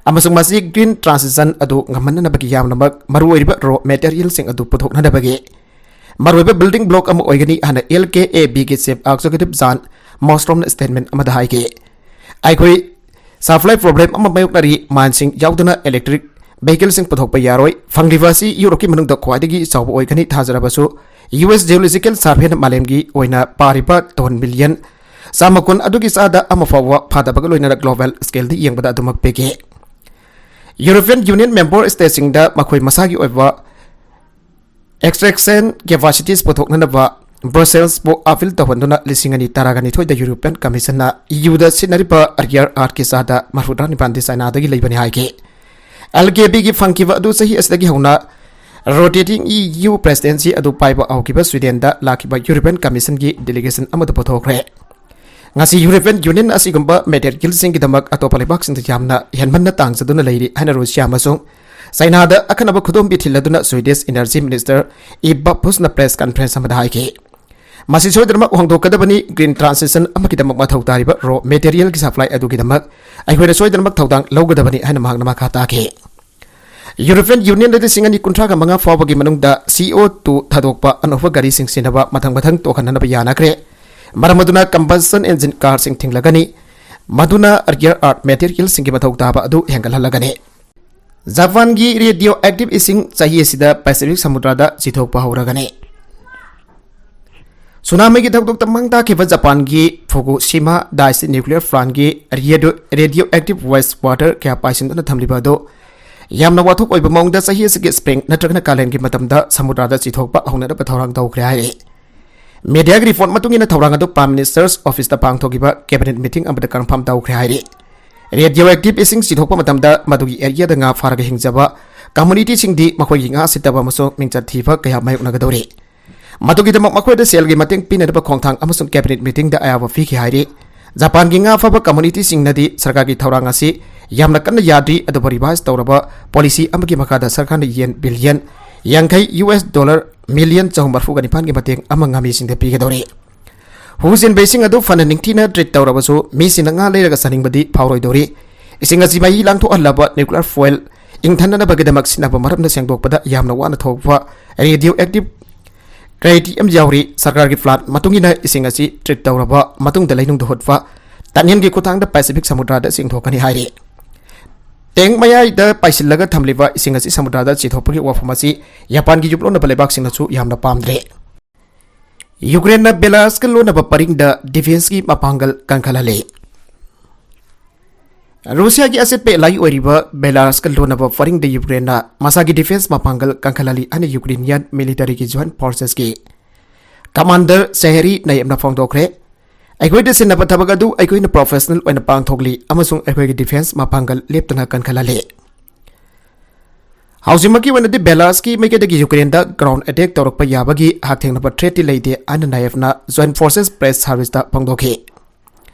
ꯑꯃꯁꯨꯡ ꯃꯁꯤ green transition ꯑꯗꯨ ꯉꯝꯍꯟꯅꯅꯕꯒꯤ ꯌꯥꯝꯅꯃꯛ ꯃꯔꯨꯑꯣꯏꯔꯤꯕ raw materialꯁꯤꯡ ꯑꯗꯨ ꯄꯨꯊꯣꯛꯅꯅꯕꯒꯤ ꯃꯔꯨꯑꯣꯏꯕ building block ꯑꯃ ꯑꯣꯏꯒꯅꯤ ꯍꯥꯏꯅ LKABꯒꯤ chief executive Jan Moströmꯅ statement ꯑꯃꯗ ꯍꯥꯏꯈꯤ꯫ ꯑꯩꯈꯣꯏ supply problem ꯑꯃ ꯃꯥꯌꯣꯛꯅꯔꯤ, mineꯁꯤꯡ ꯌꯥꯎꯗꯅ electric vehicleꯁꯤꯡ ꯄꯨꯊꯣꯛꯄ ꯌꯥꯔꯣꯏ꯫ ꯐꯪꯂꯤꯕ ꯑꯁꯤ ꯌꯨꯔꯣꯞꯀꯤ ꯃꯅꯨꯡꯗ ꯈ꯭ꯋꯥꯏꯗꯒꯤ ꯆꯥꯎꯕ ꯑꯣꯏꯒꯅꯤ꯫ ꯊꯥꯖꯔꯕꯁꯨ US Geological Surveyꯅ ꯃꯥꯂꯦꯝꯒꯤ ꯑꯣꯏꯅ ꯄꯥꯔꯤꯕ ton million ꯆꯥꯝꯃ ꯀꯨꯟ ꯑꯗꯨꯒꯤ ꯆꯥꯗ ꯑꯃ ꯐꯥꯎꯕ ꯐꯥꯗꯕꯒ ꯂꯣꯏꯅꯅ global scaleꯗ ꯌꯦꯡꯕꯗ ꯑꯗꯨꯃꯛ ꯄꯤꯈꯤ꯫ European Union member stateꯁꯤꯡꯗ ꯃꯈꯣꯏ ꯃꯁꯥꯒꯤ ꯑꯣꯏꯕ extraction capacities ꯄꯨꯊꯣꯛꯅꯅꯕ Brusselsꯄꯨ appeal ꯇꯧꯍꯟꯗꯨꯅ ꯂꯤꯁꯤꯡ ꯑꯅꯤ ꯇꯔꯥꯒ ꯅꯤꯊꯣꯏꯗ European Commissionꯅ EUꯗ ꯁꯤꯖꯤꯟꯅꯔꯤꯕ rare earthꯀꯤ ꯆꯥꯗ ꯃꯔꯐꯨꯇꯔꯥ ꯅꯤꯄꯥꯟꯗꯤ ꯆꯥꯏꯅꯥꯗꯒꯤ ꯂꯩꯕꯅꯤ ꯍꯥꯏꯈꯤ꯫ LKABꯒꯤ ꯐꯪꯈꯤꯕ ꯑꯗꯨ ꯆꯍꯤ ꯑꯁꯤꯗꯒꯤ ꯍꯧꯅ rotating EU presidency ꯑꯗꯨ ꯄꯥꯏꯕ ꯍꯧꯈꯤꯕ Swedenꯗ ꯂꯥꯛꯈꯤꯕ European Commissionꯒꯤ delegation ꯑꯃꯗ ꯄꯨꯊꯣꯛꯈ꯭ꯔꯦ꯫ ꯉꯁꯤ European Union ꯑꯁꯤꯒꯨꯝꯕ materialꯁꯤꯡꯒꯤꯗꯃꯛ ꯑꯇꯣꯞꯄ ꯂꯩꯕꯥꯛꯁꯤꯡꯗ ꯌꯥꯝꯅ ꯍꯦꯟꯃꯟꯅ ꯇꯥꯡꯖꯗꯨꯅ ꯂꯩꯔꯤ ꯍꯥꯏꯅ ꯔꯨꯁꯤꯌꯥ ꯑꯃꯁꯨꯡ ꯆꯥꯏꯅꯥꯗ ꯑꯈꯟꯅꯕ ꯈꯨꯗꯣꯝꯕꯤ ꯊꯤꯜꯂꯗꯨꯅ Swedish Energy Minister Ebba Buschꯅ press conference ꯑꯃꯗ ꯍꯥꯏꯈꯤ꯫ ꯃꯁꯤ ꯁꯣꯏꯗꯅꯃꯛ ꯍꯣꯡꯗꯣꯛꯀꯗꯕꯅꯤ꯫ Green transition ꯑꯃꯒꯤꯗꯃꯛ ꯃꯊꯧ ꯇꯥꯔꯤꯕ raw materialꯒꯤ supply ꯑꯗꯨꯒꯤꯗꯃꯛ ꯑꯩꯈꯣꯏꯅ ꯁꯣꯏꯗꯅꯃꯛ ꯊꯧꯗꯥꯡ ꯂꯧꯒꯗꯕꯅꯤ ꯍꯥꯏꯅ ꯃꯍꯥꯛꯅ ꯃꯈꯥ ꯇꯥꯈꯤ꯫ European Unionꯗ ꯂꯤꯁꯤꯡ ꯑꯅꯤ ꯀꯨꯟꯊ꯭ꯔꯥꯒ ꯃꯉꯥ ꯐꯥꯎꯕꯒꯤ ꯃꯅꯨꯡꯗ CO two ꯊꯥꯗꯣꯛꯄ ꯑꯅꯧꯕ ꯒꯥꯔꯤꯁꯤꯡ ꯁꯤꯖꯤꯟꯅꯕ ꯃꯊꯪ ꯃꯊꯪ ꯇꯣꯛꯍꯟꯅꯕ ꯌꯥꯅꯈ꯭ꯔꯦ꯫ ꯃꯔꯝ ꯑꯗꯨꯅ combustion engine carꯁꯤꯡ ꯊꯤꯡꯂꯒꯅꯤ, ꯃꯗꯨꯅ rare earth materialꯁꯤꯡꯒꯤ ꯃꯊꯧ ꯇꯥꯕ ꯑꯗꯨ ꯍꯦꯟꯒꯠꯍꯜꯂꯒꯅꯤ꯫ ꯖꯄꯥꯟꯒꯤ radioactive ꯏꯁꯤꯡ ꯆꯍꯤ ꯑꯁꯤꯗ Pacific ꯁꯃꯨꯗ꯭ꯔꯗ ꯆꯤꯊꯣꯛꯄ ꯍꯧꯔꯒꯅꯤ꯫ ꯁꯨꯅꯥꯃꯤꯒꯤ ꯊꯧꯗꯣꯛꯇ ꯃꯥꯡ ꯇꯥꯛꯈꯤꯕ ꯖꯄꯥꯟꯒꯤ Fukushima Daiichi nuclear plantꯀꯤ radio-, radioactive waste water ꯀꯌꯥ ꯄꯥꯏꯁꯤꯟꯗꯨꯅ ꯊꯝꯂꯤꯕ ꯑꯗꯨ ꯌꯥꯝꯅ ꯋꯥꯊꯣꯛ ꯑꯣꯏꯕ ꯃꯑꯣꯡꯗ ꯆꯍꯤ ꯑꯁꯤꯒꯤ spring ꯅꯠꯇ꯭ꯔꯒꯅ ꯀꯥꯂꯦꯟꯒꯤ ꯃꯇꯝꯗ ꯁꯃꯨꯗ꯭ꯔꯗ ꯆꯤꯊꯣꯛꯄ ꯍꯧꯅꯅꯕ ꯊꯧꯔꯥꯡ ꯇꯧꯈ꯭ꯔꯦ ꯍꯥꯏꯔꯤ꯫ Mediaꯒꯤ report ꯃꯇꯨꯡ ꯏꯟꯅ ꯊꯧꯔꯥꯡ ꯑꯗꯨ Prime Minister's Officeꯇ ꯄꯥꯡꯊꯣꯛꯈꯤꯕ cabinet meeting ꯑꯃꯗ confirm ꯇꯧꯈ꯭ꯔꯦ ꯍꯥꯏꯔꯤ꯫ ꯔꯦꯗꯤꯑꯣ ꯑꯦꯛꯇꯤꯚ ꯏꯁꯤꯡ ꯆꯤꯊꯣꯛꯄ ꯃꯇꯝꯗ ꯃꯗꯨꯒꯤ ꯑꯦꯔꯤꯌꯥꯗ ꯉꯥ ꯐꯥꯔꯒ ꯍꯤꯡꯖꯕ ꯀꯝꯃꯨꯅꯤꯇꯤꯁꯤꯡꯗꯤ ꯃꯈꯣꯏꯒꯤ ꯉꯥ ꯁꯤꯠꯇꯕ ꯑꯃꯁꯨꯡ ꯃꯤꯡꯆꯠ ꯊꯤꯕ ꯀꯌꯥ ꯃꯥꯌꯣꯛꯅꯒꯗꯧꯔꯤ꯫ ꯃꯗꯨꯒꯤꯗꯃꯛ ꯃꯈꯣꯏꯗ ꯁꯦꯜꯒꯤ ꯃꯇꯦꯡ ꯄꯤꯅꯅꯕ ꯈꯣꯡꯊꯥꯡ ꯑꯃꯁꯨꯡ ꯀꯦꯕꯤꯅꯦꯠ ꯃꯤꯇꯤꯡꯗ ꯑꯌꯥꯕ ꯄꯤꯈꯤ ꯍꯥꯏꯔꯤ꯫ ꯖꯄꯥꯟꯒꯤ ꯉꯥ ꯐꯥꯕ ꯀꯝꯃꯨꯅꯤꯇꯤꯁꯤꯡꯅꯗꯤ ꯁꯔꯀꯥꯔꯒꯤ ꯊꯧꯔꯥꯡ ꯑꯁꯤ ꯌꯥꯝꯅ ꯀꯟꯅ ꯌꯥꯗ꯭ꯔꯤ, ꯑꯗꯨꯕꯨ ꯔꯤꯚꯥꯏꯁ ꯇꯧꯔꯕ ꯄꯣꯂꯤꯁꯤ ꯑꯃꯒꯤ ꯃꯈꯥꯗ ꯁꯔꯀꯥꯔꯅ ꯌꯦꯟ ꯕꯤꯂꯤꯌꯟ ꯌꯥꯡꯈꯩ, ꯌꯨ ꯑꯦꯁ ꯗꯣꯂꯔ ꯃꯤꯂꯤꯌꯟ ꯆꯍꯨꯝ ꯃꯔꯤꯐꯨꯒ ꯅꯤꯄꯥꯟꯒꯤ ꯃꯇꯦꯡ ꯑꯃ ꯉꯥꯃꯤꯁꯤꯡꯗ ꯄꯤꯒꯗꯧꯔꯤ꯫ ꯍꯨ ꯆꯦꯟꯕ ꯏꯁꯤꯡ ꯑꯗꯨ ꯐꯅ ꯅꯤꯡꯊꯤꯅ ꯇ꯭ꯔꯤꯠ ꯇꯧꯔꯕꯁꯨ, ꯃꯤꯁꯤꯡꯅ ꯉꯥ ꯂꯩꯔꯒ ꯆꯥꯅꯤꯡꯕꯗꯤ ꯐꯥꯎꯔꯣꯏꯗꯧꯔꯤ꯫ ꯏꯁꯤꯡ ꯑꯁꯤ ꯃꯍꯤ ꯂꯥꯡꯊꯣꯛꯍꯜꯂꯕ ꯅ꯭ꯌꯨꯀ꯭ꯂꯤꯌꯔ ꯐꯨꯑꯦꯜ ꯏꯪꯊꯅꯅꯕꯒꯤꯗꯃꯛ ꯁꯤꯖꯤꯟꯅꯕ ꯃꯔꯝꯅ ꯁꯦꯡꯗꯣꯛꯄꯗ ꯌꯥꯝꯅ ꯋꯥꯅ ꯊꯣꯛꯄ ꯔꯦꯗꯤꯑꯣ ꯑꯦꯛꯇꯤꯚ ꯀ꯭ꯔꯥꯏꯇꯤꯌꯝ ꯌꯥꯎꯔꯤ꯫ ꯁꯔꯀꯥꯔꯒꯤ ꯄ꯭ꯂꯥꯟ ꯃꯇꯨꯡ ꯏꯟꯅ ꯏꯁꯤꯡ ꯑꯁꯤ ꯇ꯭ꯔꯤꯠ ꯇꯧꯔꯕ ꯃꯇꯨꯡꯗ ꯂꯩꯅꯨꯡꯗ ꯍꯨꯠꯄ ꯇꯅꯦꯜꯒꯤ ꯈꯨꯠꯊꯥꯡꯗ ꯄꯦꯁꯤꯐꯤꯛ ꯁꯃꯨꯗ꯭ꯔꯗ ꯆꯦꯟꯊꯣꯛꯀꯅꯤ ꯍꯥꯏꯔꯤ꯫ ꯇꯦꯡ ꯃꯌꯥꯏꯗ ꯄꯥꯏꯁꯤꯜꯂꯒ ꯊꯝꯂꯤꯕ ꯏꯁꯤꯡ ꯑꯁꯤ ꯁꯃꯨꯗ꯭ꯔꯗ ꯆꯦꯟꯊꯣꯛꯄꯒꯤ ꯋꯥꯐꯝ ꯑꯁꯤ ꯖꯄꯥꯟꯒꯤ ꯌꯨꯝꯂꯣꯟꯅꯕ ꯂꯩꯕꯥꯛꯁꯤꯡꯅꯁꯨ ꯌꯥꯝꯅ ꯄꯥꯝꯗ꯭ꯔꯦ꯫ ꯌꯨꯀ꯭ꯔꯦꯟꯅ ꯕꯦꯂꯥꯔꯁꯀ ꯂꯣꯟꯅꯕ ꯄꯔꯤꯡꯗ ꯗꯤꯐꯦꯟꯁꯀꯤ ꯃꯄꯥꯡꯒꯜ ꯀꯟꯈꯠꯍꯜꯂꯤ꯫ ꯔꯨꯁꯤꯌꯥꯒꯤ ꯑꯆꯦꯠꯄ ꯑꯦꯂꯥꯏ ꯑꯣꯏꯔꯤꯕ ꯕꯦꯂꯥꯔꯁꯀ ꯂꯣꯟꯅꯕ ꯄꯔꯤꯡꯗ ꯌꯨꯀ꯭ꯔꯦꯟꯅ ꯃꯁꯥꯒꯤ ꯗꯤꯐꯦꯟꯁ ꯃꯄꯥꯡꯒꯜ ꯀꯟꯈꯠꯍꯜꯂꯤ ꯍꯥꯏꯅ ꯌꯨꯀ꯭ꯔꯦꯅꯤꯌꯥꯟ ꯃꯤꯂꯤꯇꯔꯤꯒꯤ ꯖꯣꯏꯟꯠ ꯐꯣꯔꯁꯦꯁꯀꯤ ꯀꯃꯥꯟꯗꯔ ꯁꯦꯍꯦꯔꯤ ꯅꯥꯌꯦꯕꯅ ꯐꯣꯡꯗꯣꯛꯈ꯭ꯔꯦ꯫ ꯑꯩꯈꯣꯏꯗ ꯁꯤꯟꯅꯕ ꯊꯕꯛ ꯑꯗꯨ ꯑꯩꯈꯣꯏꯅ ꯄ꯭ꯔꯣꯐꯦꯁꯅꯦꯜ ꯑꯣꯏꯅ ꯄꯥꯡꯊꯣꯛꯂꯤ ꯑꯃꯁꯨꯡ ꯑꯩꯈꯣꯏꯒꯤ ꯗꯤꯐꯦꯟꯁ ꯃꯄꯥꯡꯒꯜ ꯂꯦꯞꯇꯅ ꯀꯟꯈꯠꯍꯜꯂꯤ꯫ ꯍꯧꯖꯤꯛꯃꯛꯀꯤ ꯑꯣꯏꯅꯗꯤ ꯕꯦꯂꯥꯔꯁꯀꯤ ꯃꯥꯏꯀꯩꯗꯒꯤ ꯌꯨꯀ꯭ꯔꯦꯟꯗ ꯒ꯭ꯔꯥꯎꯟ ꯑꯦꯇꯦꯛ ꯇꯧꯔꯛꯄ ꯌꯥꯕꯒꯤ ꯍꯛꯊꯦꯡꯅꯕ ꯊ꯭ꯔꯦꯠꯇꯤ ꯂꯩꯇꯦ ꯍꯥꯏꯅ ꯅꯥꯌꯦꯕꯅ ꯖꯣꯏꯟꯠ ꯐꯣꯔꯁꯦꯁ ꯄ꯭ꯔꯦꯁ ꯁꯥꯔꯚꯤꯁꯇ ꯐꯣꯡꯗꯣꯛꯈꯤ꯫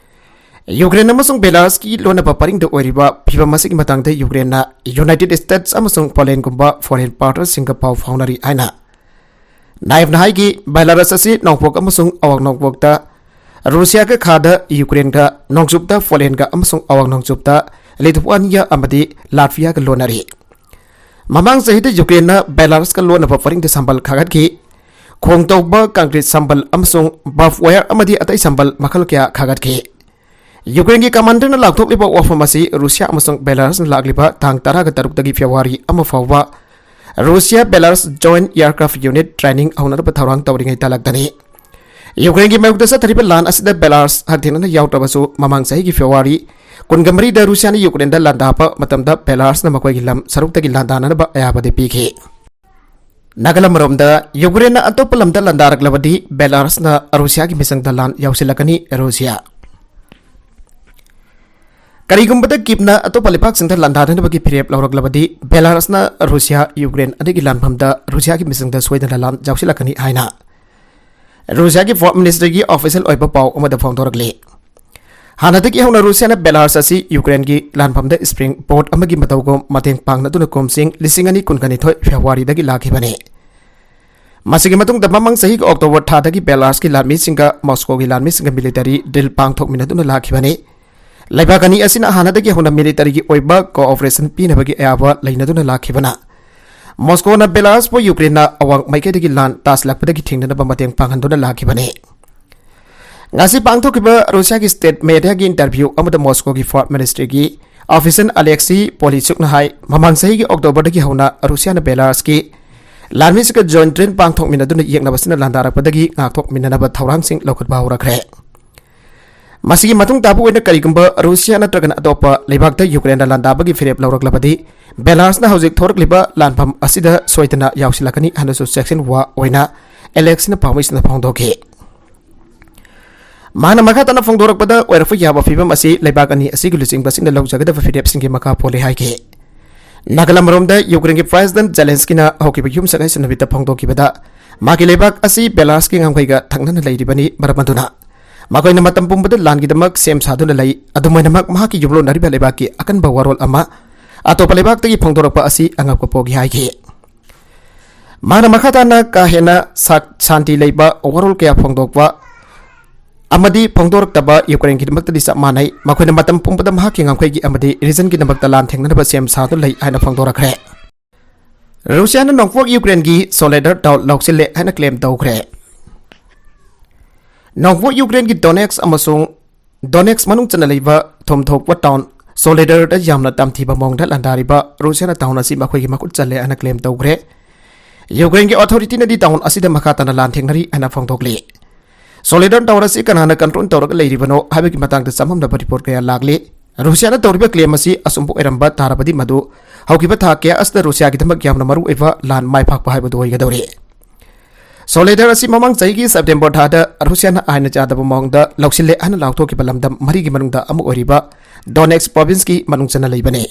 ꯌꯨꯀ꯭ꯔꯦꯟ ꯑꯃꯁꯨꯡ ꯕꯦꯂꯥꯔꯁꯀꯤ ꯂꯣꯟꯅꯕ ꯄꯔꯤꯡꯗ ꯑꯣꯏꯔꯤꯕ ꯐꯤꯚꯝ ꯑꯁꯤꯒꯤ ꯃꯇꯥꯡꯗ ꯌꯨꯀ꯭ꯔꯦꯟꯅ ꯌꯨꯅꯥꯏꯇꯦꯗ ꯁ꯭ꯇꯦꯠꯁ ꯑꯃꯁꯨꯡ ꯄꯣꯂꯦꯟꯒꯨꯝꯕ ꯐꯣꯔꯦꯟ ꯄꯥꯔꯠꯅꯔꯁꯤꯡꯒ ꯄꯥꯎ ꯐꯥꯎꯅꯔꯤ ꯍꯥꯏꯅ ꯅꯥꯌꯦꯕꯅ ꯍꯥꯏꯈꯤ꯫ ꯕꯦꯂꯥꯔꯁ ꯑꯁꯤ ꯅꯣꯡꯄꯣꯛ ꯑꯃꯁꯨꯡ ꯑꯋꯥꯡ ꯅꯣꯡꯄꯣꯛꯇ ꯔꯨꯁꯤꯌꯥꯒ ꯈꯥꯗ ꯌꯨꯀ꯭ꯔꯦꯟꯒ, ꯅꯣꯡꯆꯨꯞꯇ ꯄꯣꯂꯦꯟꯒ ꯑꯃꯁꯨꯡ ꯑꯋꯥꯡ ꯅꯣꯡꯆꯨꯞꯇ ꯂꯤꯊꯨꯋꯥꯅꯤꯌꯥ ꯑꯃꯗꯤ ꯂꯥꯠꯚꯤꯌꯥꯒ ꯂꯣꯟꯅꯔꯤ꯫ ꯃꯃꯥꯡ ꯆꯍꯤꯗ ꯌꯨꯀ꯭ꯔꯦꯟꯅ ꯕꯦꯂꯥꯔꯁꯀ ꯂꯣꯟꯅꯕ ꯄꯔꯤꯡꯗ ꯁꯝꯕꯜ ꯈꯥꯒꯠꯈꯤ꯫ ꯈꯣꯡ ꯇꯧꯕ ꯀꯪꯀ꯭ꯔꯤꯠ ꯁꯝꯕꯜ ꯑꯃꯁꯨꯡ ꯕꯥꯔꯕ ꯋꯥꯌꯔ ꯑꯃꯗꯤ ꯑꯇꯩ ꯁꯝꯕꯜ ꯃꯈꯜ ꯀꯌꯥ ꯈꯥꯒꯠꯈꯤ꯫ ꯌꯨꯀ꯭ꯔꯦꯟꯒꯤ ꯀꯃꯥꯟꯗꯔꯅ ꯂꯥꯎꯊꯣꯛꯂꯤꯕ ꯋꯥꯐꯝ ꯑꯁꯤ ꯔꯨꯁꯤꯌꯥ ꯑꯃꯁꯨꯡ ꯕꯦꯂꯥꯔꯁꯅ ꯂꯥꯛꯂꯤꯕ ꯇꯥꯡ ꯇꯔꯥꯒ ꯇꯔꯨꯛꯇꯒꯤ ꯐꯦꯕ꯭ꯔꯨꯋꯥꯔꯤ ꯑꯃ ꯐꯥꯎꯕ Russia Belarus joint aircraft unit training ꯍꯧꯅꯅꯕ ꯊꯧꯔꯥꯡ ꯇꯧꯔꯤꯉꯩ ꯇꯥꯂꯛꯇꯅꯤ꯫ ꯌꯨꯀ꯭ꯔꯦꯟꯒꯤ ꯃꯥꯌꯣꯛꯇ ꯆꯠꯊꯔꯤꯕ ꯂꯥꯟ ꯑꯁꯤꯗ ꯕꯦꯂꯥꯔꯁ ꯍꯛꯊꯦꯡꯅꯅ ꯌꯥꯎꯗ꯭ꯔꯕꯁꯨ, ꯃꯃꯥꯡ ꯆꯍꯤꯒꯤ ꯐꯦꯕ꯭ꯔꯨꯋꯥꯔꯤ ꯀꯨꯟꯒ ꯃꯔꯤꯗ ꯔꯨꯁꯤꯌꯥꯅ ꯌꯨꯀ꯭ꯔꯦꯟꯗ ꯂꯥꯟꯗꯥꯕ ꯃꯇꯝꯗ ꯕꯦꯂꯥꯔꯁꯅ ꯃꯈꯣꯏꯒꯤ ꯂꯝ ꯁꯔꯨꯛꯇꯒꯤ ꯂꯥꯟꯗꯥꯅꯅꯕ ꯑꯌꯥꯕꯗꯤ ꯄꯤꯈꯤ꯫ ꯅꯥꯒꯥꯂꯝ ꯑꯃꯔꯣꯝꯗ, ꯌꯨꯀ꯭ꯔꯦꯟꯅ ꯑꯇꯣꯞꯄ ꯂꯝꯗ ꯂꯥꯟꯗꯥꯔꯛꯂꯕꯗꯤ ꯕꯦꯂꯥꯔꯁꯅ ꯔꯨꯁꯤꯌꯥꯒꯤ ꯃꯤꯆꯪꯗ ꯂꯥꯟ ꯌꯥꯎꯁꯤꯜꯂꯛꯀꯅꯤ꯫ ꯔꯨꯁꯤꯌꯥ꯫ ꯀꯔꯤꯒꯨꯝꯕꯗ ꯀꯤꯞꯅ ꯑꯇꯣꯞꯄ ꯂꯩꯕꯥꯛꯁꯤꯡꯗ ꯂꯥꯟꯗꯥꯅꯅꯕꯒꯤ ꯐꯤꯔꯦꯞ ꯂꯧꯔꯛꯂꯕꯗꯤ, ꯕꯦꯂꯥꯔꯁꯅ ꯔꯨꯁꯤꯌꯥ, ꯌꯨꯀ꯭ꯔꯦꯟ ꯑꯗꯒꯤ ꯂꯥꯟꯐꯝꯗ ꯔꯨꯁꯤꯌꯥꯒꯤ ꯃꯤꯁꯤꯡꯗ ꯁꯣꯏꯗꯅ ꯂꯥꯟ ꯌꯥꯎꯁꯤꯜꯂꯛꯀꯅꯤ ꯍꯥꯏꯅ ꯔꯨꯁꯤꯌꯥꯒꯤ ꯐꯣꯔꯦꯟ ꯃꯤꯅꯤꯁꯇꯔꯒꯤ ꯑꯣꯐꯤꯁꯤꯌꯦꯜ ꯑꯣꯏꯕ ꯄꯥꯎ ꯑꯃꯗ ꯐꯣꯡꯗꯣꯔꯛꯂꯤ꯫ ꯍꯥꯟꯅꯗꯒꯤ ꯍꯧꯅ ꯔꯨꯁꯤꯌꯥꯅ ꯕꯦꯂꯥꯔꯁ ꯑꯁꯤ ꯌꯨꯀ꯭ꯔꯦꯟꯒꯤ ꯂꯥꯟꯐꯝꯗ ꯁ꯭ꯄ꯭ꯔꯤꯡ ꯕꯣꯔꯗ ꯑꯃꯒꯤ ꯃꯇꯧꯒꯨꯝ ꯃꯇꯦꯡ ꯄꯥꯡꯅꯗꯨꯅ ꯀꯨꯝꯁꯤꯡ ꯂꯤꯁꯤꯡ ꯑꯅꯤ ꯀꯨꯟꯒ ꯅꯤꯊꯣꯏ ꯐꯦꯕ꯭ꯔꯨꯋꯥꯔꯤꯗꯒꯤ ꯂꯥꯛꯈꯤꯕꯅꯤ꯫ ꯃꯁꯤꯒꯤ ꯃꯇꯨꯡꯗ ꯃꯃꯥꯡ ꯆꯍꯤꯒꯤ ꯑꯣꯛꯇꯣꯕꯔ ꯊꯥꯗꯒꯤ ꯕꯦꯂꯥꯔꯁꯀꯤ ꯂꯥꯟꯃꯤꯁꯤꯡꯒ ꯃꯣꯁꯀꯣꯒꯤ ꯂꯥꯟꯃꯤꯁꯤꯡꯒ ꯃꯤꯂꯤꯇꯔꯤ ꯗ꯭ꯔꯤꯜ ꯄꯥꯡꯊꯣꯛꯃꯤꯟꯅꯗꯨꯅ ꯂꯥꯛꯈꯤꯕꯅꯤ꯫ ꯂꯩꯕꯥꯛ ꯑꯅꯤ ꯑꯁꯤꯅ ꯍꯥꯟꯅꯗꯒꯤ ꯍꯧꯅ ꯃꯤꯂꯤꯇꯔꯤꯒꯤ ꯑꯣꯏꯕ ꯀꯣꯑꯣꯄꯔꯦꯁꯟ ꯄꯤꯅꯕꯒꯤ ꯑꯌꯥꯕ ꯂꯩꯅꯗꯨꯅ ꯂꯥꯛꯈꯤꯕꯅ ꯃꯣꯁꯀꯣꯅ ꯕꯦꯂꯥꯔꯁꯄꯨ ꯌꯨꯀ꯭ꯔꯦꯟꯅ ꯑꯋꯥꯡ ꯃꯥꯏꯀꯩꯗꯒꯤ ꯂꯥꯟ ꯇꯥꯁꯤꯜꯂꯛꯄꯗꯒꯤ ꯊꯤꯡꯅꯅꯕ ꯃꯇꯦꯡ ꯄꯥꯡꯍꯟꯗꯨꯅ ꯂꯥꯛꯈꯤꯕꯅꯤ꯫ ꯉꯁꯤ ꯄꯥꯡꯊꯣꯛꯈꯤꯕ ꯔꯨꯁꯤꯌꯥꯒꯤ ꯁ꯭ꯇꯦꯠ ꯃꯦꯗꯤꯌꯥꯒꯤ ꯏꯟꯇꯔꯚ꯭ꯌꯨ ꯑꯃꯗ ꯃꯣꯁꯀꯣꯒꯤ ꯐꯣꯔꯦꯟ ꯃꯤꯅꯤꯁꯇ꯭ꯔꯤꯒꯤ ꯑꯣꯐꯤꯁꯤꯌꯦꯜ ꯑꯂꯦꯛꯁꯤ ꯄꯣꯂꯤꯆꯨꯛꯅ ꯍꯥꯏ, ꯃꯃꯥꯡ ꯆꯍꯤꯒꯤ ꯑꯣꯛꯇꯣꯕꯔꯗꯒꯤ ꯍꯧꯅ ꯔꯨꯁꯤꯌꯥꯅ ꯕꯦꯂꯥꯔꯁꯀꯤ ꯂꯥꯟꯃꯤꯁꯤꯡꯒ ꯖꯣꯏꯟ ꯗ꯭ꯔꯤꯜ ꯄꯥꯡꯊꯣꯛꯃꯤꯟꯅꯗꯨꯅ ꯌꯦꯛꯅꯕꯁꯤꯅ ꯂꯥꯟꯗꯥꯔꯛꯄꯗꯒꯤ ꯉꯥꯛꯊꯣꯛꯃꯤꯟꯅꯅꯕ ꯊꯧꯔꯥꯡꯁꯤꯡ ꯂꯧꯈꯠꯄ ꯍꯧꯔꯛꯈ꯭ꯔꯦ꯫ ꯃꯁꯤꯒꯤ ꯃꯇꯨꯡ ꯇꯥꯕ ꯑꯣꯏꯅ ꯀꯔꯤꯒꯨꯝꯕ ꯔꯨꯁꯤꯌꯥ ꯅꯠꯇ꯭ꯔꯒꯅ ꯑꯇꯣꯞꯄ ꯂꯩꯕꯥꯛꯇ ꯌꯨꯀ꯭ꯔꯦꯟꯗ ꯂꯥꯟꯗꯥꯕꯒꯤ ꯐꯤꯔꯦꯞ ꯂꯧꯔꯛꯂꯕꯗꯤ, ꯕꯦꯂꯥꯔꯁꯅ ꯍꯧꯖꯤꯛ ꯊꯣꯔꯛꯂꯤꯕ ꯂꯥꯟꯐꯝ ꯑꯁꯤꯗ ꯁꯣꯏꯗꯅ ꯌꯥꯎꯁꯤꯜꯂꯛꯀꯅꯤ ꯍꯥꯏꯅꯁꯨ ꯆꯦꯛꯁꯤꯟ ꯋꯥ ꯑꯣꯏꯅ ꯑꯦꯂꯦꯛꯁꯅ ꯄꯥꯎꯃꯤꯁꯤꯡꯗ ꯐꯣꯡꯗꯣꯛꯈꯤ꯫ ꯃꯍꯥꯛꯅ ꯃꯈꯥ ꯇꯥꯅ ꯐꯣꯡꯗꯣꯔꯛꯄꯗ, ꯑꯣꯏꯔꯛꯄ ꯌꯥꯕ ꯐꯤꯕꯝ ꯑꯁꯤ ꯂꯩꯕꯥꯛ ꯑꯅꯤ ꯑꯁꯤꯒꯤ ꯂꯨꯆꯤꯡꯕꯁꯤꯡꯅ ꯂꯧꯖꯒꯗꯕ ꯐꯤꯔꯦꯞꯁꯤꯡꯒꯤ ꯃꯈꯥ ꯄꯣꯜꯂꯤ ꯍꯥꯏꯈꯤ꯫ ꯅꯥꯒꯥꯂꯝ ꯔꯣꯝꯗ ꯌꯨꯀ꯭ꯔꯦꯟꯒꯤ ꯄ꯭ꯔꯦꯁꯤꯗꯦꯟꯠ ꯖꯦꯂꯦꯟꯁꯀꯤꯅ ꯍꯧꯈꯤꯕ ꯌꯨꯝꯁꯀꯩꯁ ꯅꯨꯃꯤꯠꯇ ꯐꯣꯡꯗꯣꯛꯈꯤꯕꯗ, ꯃꯥꯒꯤ ꯂꯩꯕꯥꯛ ꯑꯁꯤ ꯕꯦꯂꯥꯔꯁꯀꯤ ꯉꯝꯈꯩꯒ ꯊꯪꯅꯅ ꯂꯩꯔꯤꯕꯅꯤ, ꯃꯔꯝ ꯑꯗꯨꯅ ꯃꯈꯣꯏꯅ ꯃꯇꯝ ꯄꯨꯝꯕꯗ ꯂꯥꯟꯒꯤꯗꯃꯛ ꯁꯦꯝ ꯁꯥꯗꯨꯅ ꯂꯩ꯫ ꯑꯗꯨꯃꯥꯏꯅꯃꯛ ꯃꯍꯥꯛꯀꯤ ꯌꯨꯝꯂꯣꯟꯅꯔꯤꯕ ꯂꯩꯕꯥꯛꯀꯤ ꯑꯀꯟꯕ ꯋꯥꯔꯣꯜ ꯑꯃ ꯑꯇꯣꯞꯄ ꯂꯩꯕꯥꯛꯇꯒꯤ ꯐꯣꯡꯗꯣꯔꯛꯄ ꯑꯁꯤ ꯑꯉꯛꯄ ꯄꯣꯛꯏ ꯍꯥꯏꯈꯤ꯫ ꯃꯍꯥꯛꯅ ꯃꯈꯥ ꯇꯥꯅ ꯀꯥ ꯍꯦꯟꯅ ꯁꯥ-, ꯁꯥꯟꯇꯤ ꯂꯩꯕ ꯋꯥꯔꯣꯜ ꯀꯌꯥ ꯐꯣꯡꯗꯣꯛꯄ ꯑꯃꯗꯤ ꯐꯣꯡꯗꯣꯔꯛꯇꯕ ꯌꯨꯀ꯭ꯔꯦꯟꯒꯤꯗꯃꯛꯇꯗꯤ ꯆꯞ ꯃꯥꯟꯅꯩ꯫ ꯃꯈꯣꯏꯅ ꯃꯇꯝ ꯄꯨꯝꯕꯗ ꯃꯍꯥꯛꯀꯤ ꯉꯝꯈꯩꯒꯤ ꯑꯃꯗꯤ ꯔꯤꯖꯟꯒꯤꯗꯃꯛꯇ ꯂꯥꯟ ꯊꯦꯡꯅꯅꯕ ꯁꯦꯝ ꯁꯥꯗꯨꯅ ꯂꯩ ꯍꯥꯏꯅ ꯐꯣꯡꯗꯣꯔꯛꯈ꯭ꯔꯦ꯫ ꯔꯨꯁꯤꯌꯥꯅ ꯅꯣꯡꯄꯣꯛ ꯌꯨꯀ꯭ꯔꯦꯟꯒꯤ ꯁꯣꯂꯦꯗꯔ ꯇꯥꯎꯟ ꯂꯧꯁꯤꯜꯂꯦ ꯍꯥꯏꯅ ꯀ꯭ꯂꯦꯝ ꯇꯧꯈ꯭ꯔꯦ꯫ ꯅꯣꯡꯄꯣꯛ ꯌꯨꯀ꯭ꯔꯦꯟꯒꯤ ꯗꯣꯅꯦꯠꯁ ꯑꯃꯁꯨꯡ ꯗꯣꯅꯦꯠꯁ ꯃꯅꯨꯡ ꯆꯟꯅ ꯂꯩꯕ ꯊꯨꯝ ꯊꯣꯛꯄ ꯇꯥꯎꯟ ꯁꯣꯂꯦꯗꯔꯗ ꯌꯥꯝꯅ ꯇꯝꯊꯤꯕ ꯃꯑꯣꯡꯗ ꯂꯥꯟꯗꯥꯔꯤꯕ ꯔꯨꯁꯤꯌꯥꯅ ꯇꯥꯎꯟ ꯑꯁꯤ ꯃꯈꯣꯏꯒꯤ ꯃꯈꯨꯠ ꯆꯜꯂꯦ ꯍꯥꯏꯅ ꯀ꯭ꯂꯦꯝ ꯇꯧꯈ꯭ꯔꯦ꯫ ꯌꯨꯀ꯭ꯔꯦꯟꯒꯤ ꯑꯣꯊꯣꯔꯤꯇꯤꯅꯗꯤ ꯇꯥꯎꯟ ꯑꯁꯤꯗ ꯃꯈꯥ ꯇꯥꯅ ꯂꯥꯟ ꯊꯦꯡꯅꯔꯤ ꯍꯥꯏꯅ ꯐꯣꯡꯗꯣꯛꯂꯤ꯫ ꯁꯣꯂꯦꯗꯔ ꯇꯥꯎꯟ ꯑꯁꯤ ꯀꯅꯥꯅ ꯀꯟꯇ꯭ꯔꯣꯜ ꯇꯧꯔꯒ ꯂꯩꯔꯤꯕꯅꯣ ꯍꯥꯏꯕꯒꯤ ꯃꯇꯥꯡꯗ ꯆꯃꯝꯅꯕ ꯔꯤꯄꯣꯔꯠ ꯀꯌꯥ ꯂꯥꯛꯂꯤ꯫ ꯔꯨꯁꯤꯌꯥꯅ ꯇꯧꯔꯤꯕ ꯀ꯭ꯂꯦꯝ ꯑꯁꯤ ꯑꯆꯨꯝꯕ ꯑꯣꯏꯔꯝꯕ ꯇꯥꯔꯕꯗꯤ, ꯃꯗꯨ ꯍꯧꯈꯤꯕ ꯊꯥ ꯀꯌꯥ ꯑꯁꯤꯗ ꯔꯨꯁꯤꯌꯥꯒꯤꯗꯃꯛ ꯌꯥꯝꯅ ꯃꯔꯨꯑꯣꯏꯕ ꯂꯥꯟ ꯃꯥꯏ ꯄꯥꯛꯄ ꯍꯥꯏꯕꯗꯨ ꯑꯣꯏꯒꯗꯧꯔꯤ꯫ ꯁꯣꯂꯦꯗꯥꯔ ꯑꯁꯤ ꯃꯃꯥꯡ ꯆꯍꯤꯒꯤ ꯁꯦꯞꯇꯦꯝꯕꯔ ꯊꯥꯗ ꯔꯨꯁꯤꯌꯥꯅ ꯑꯥꯏꯟ ꯌꯥꯗꯕ ꯃꯑꯣꯡꯗ ꯂꯧꯁꯤꯜꯂꯦ ꯍꯥꯏꯅ ꯂꯥꯎꯊꯣꯛꯈꯤꯕ ꯂꯝꯗꯝ ꯃꯔꯤꯒꯤ ꯃꯅꯨꯡꯗ ꯑꯃ ꯑꯣꯏꯔꯤꯕ ꯗꯣꯅꯦꯠꯁ ꯄ꯭ꯔꯣꯚꯤꯟꯁꯀꯤ ꯃꯅꯨꯡ ꯆꯟꯅ ꯂꯩꯕꯅꯤ꯫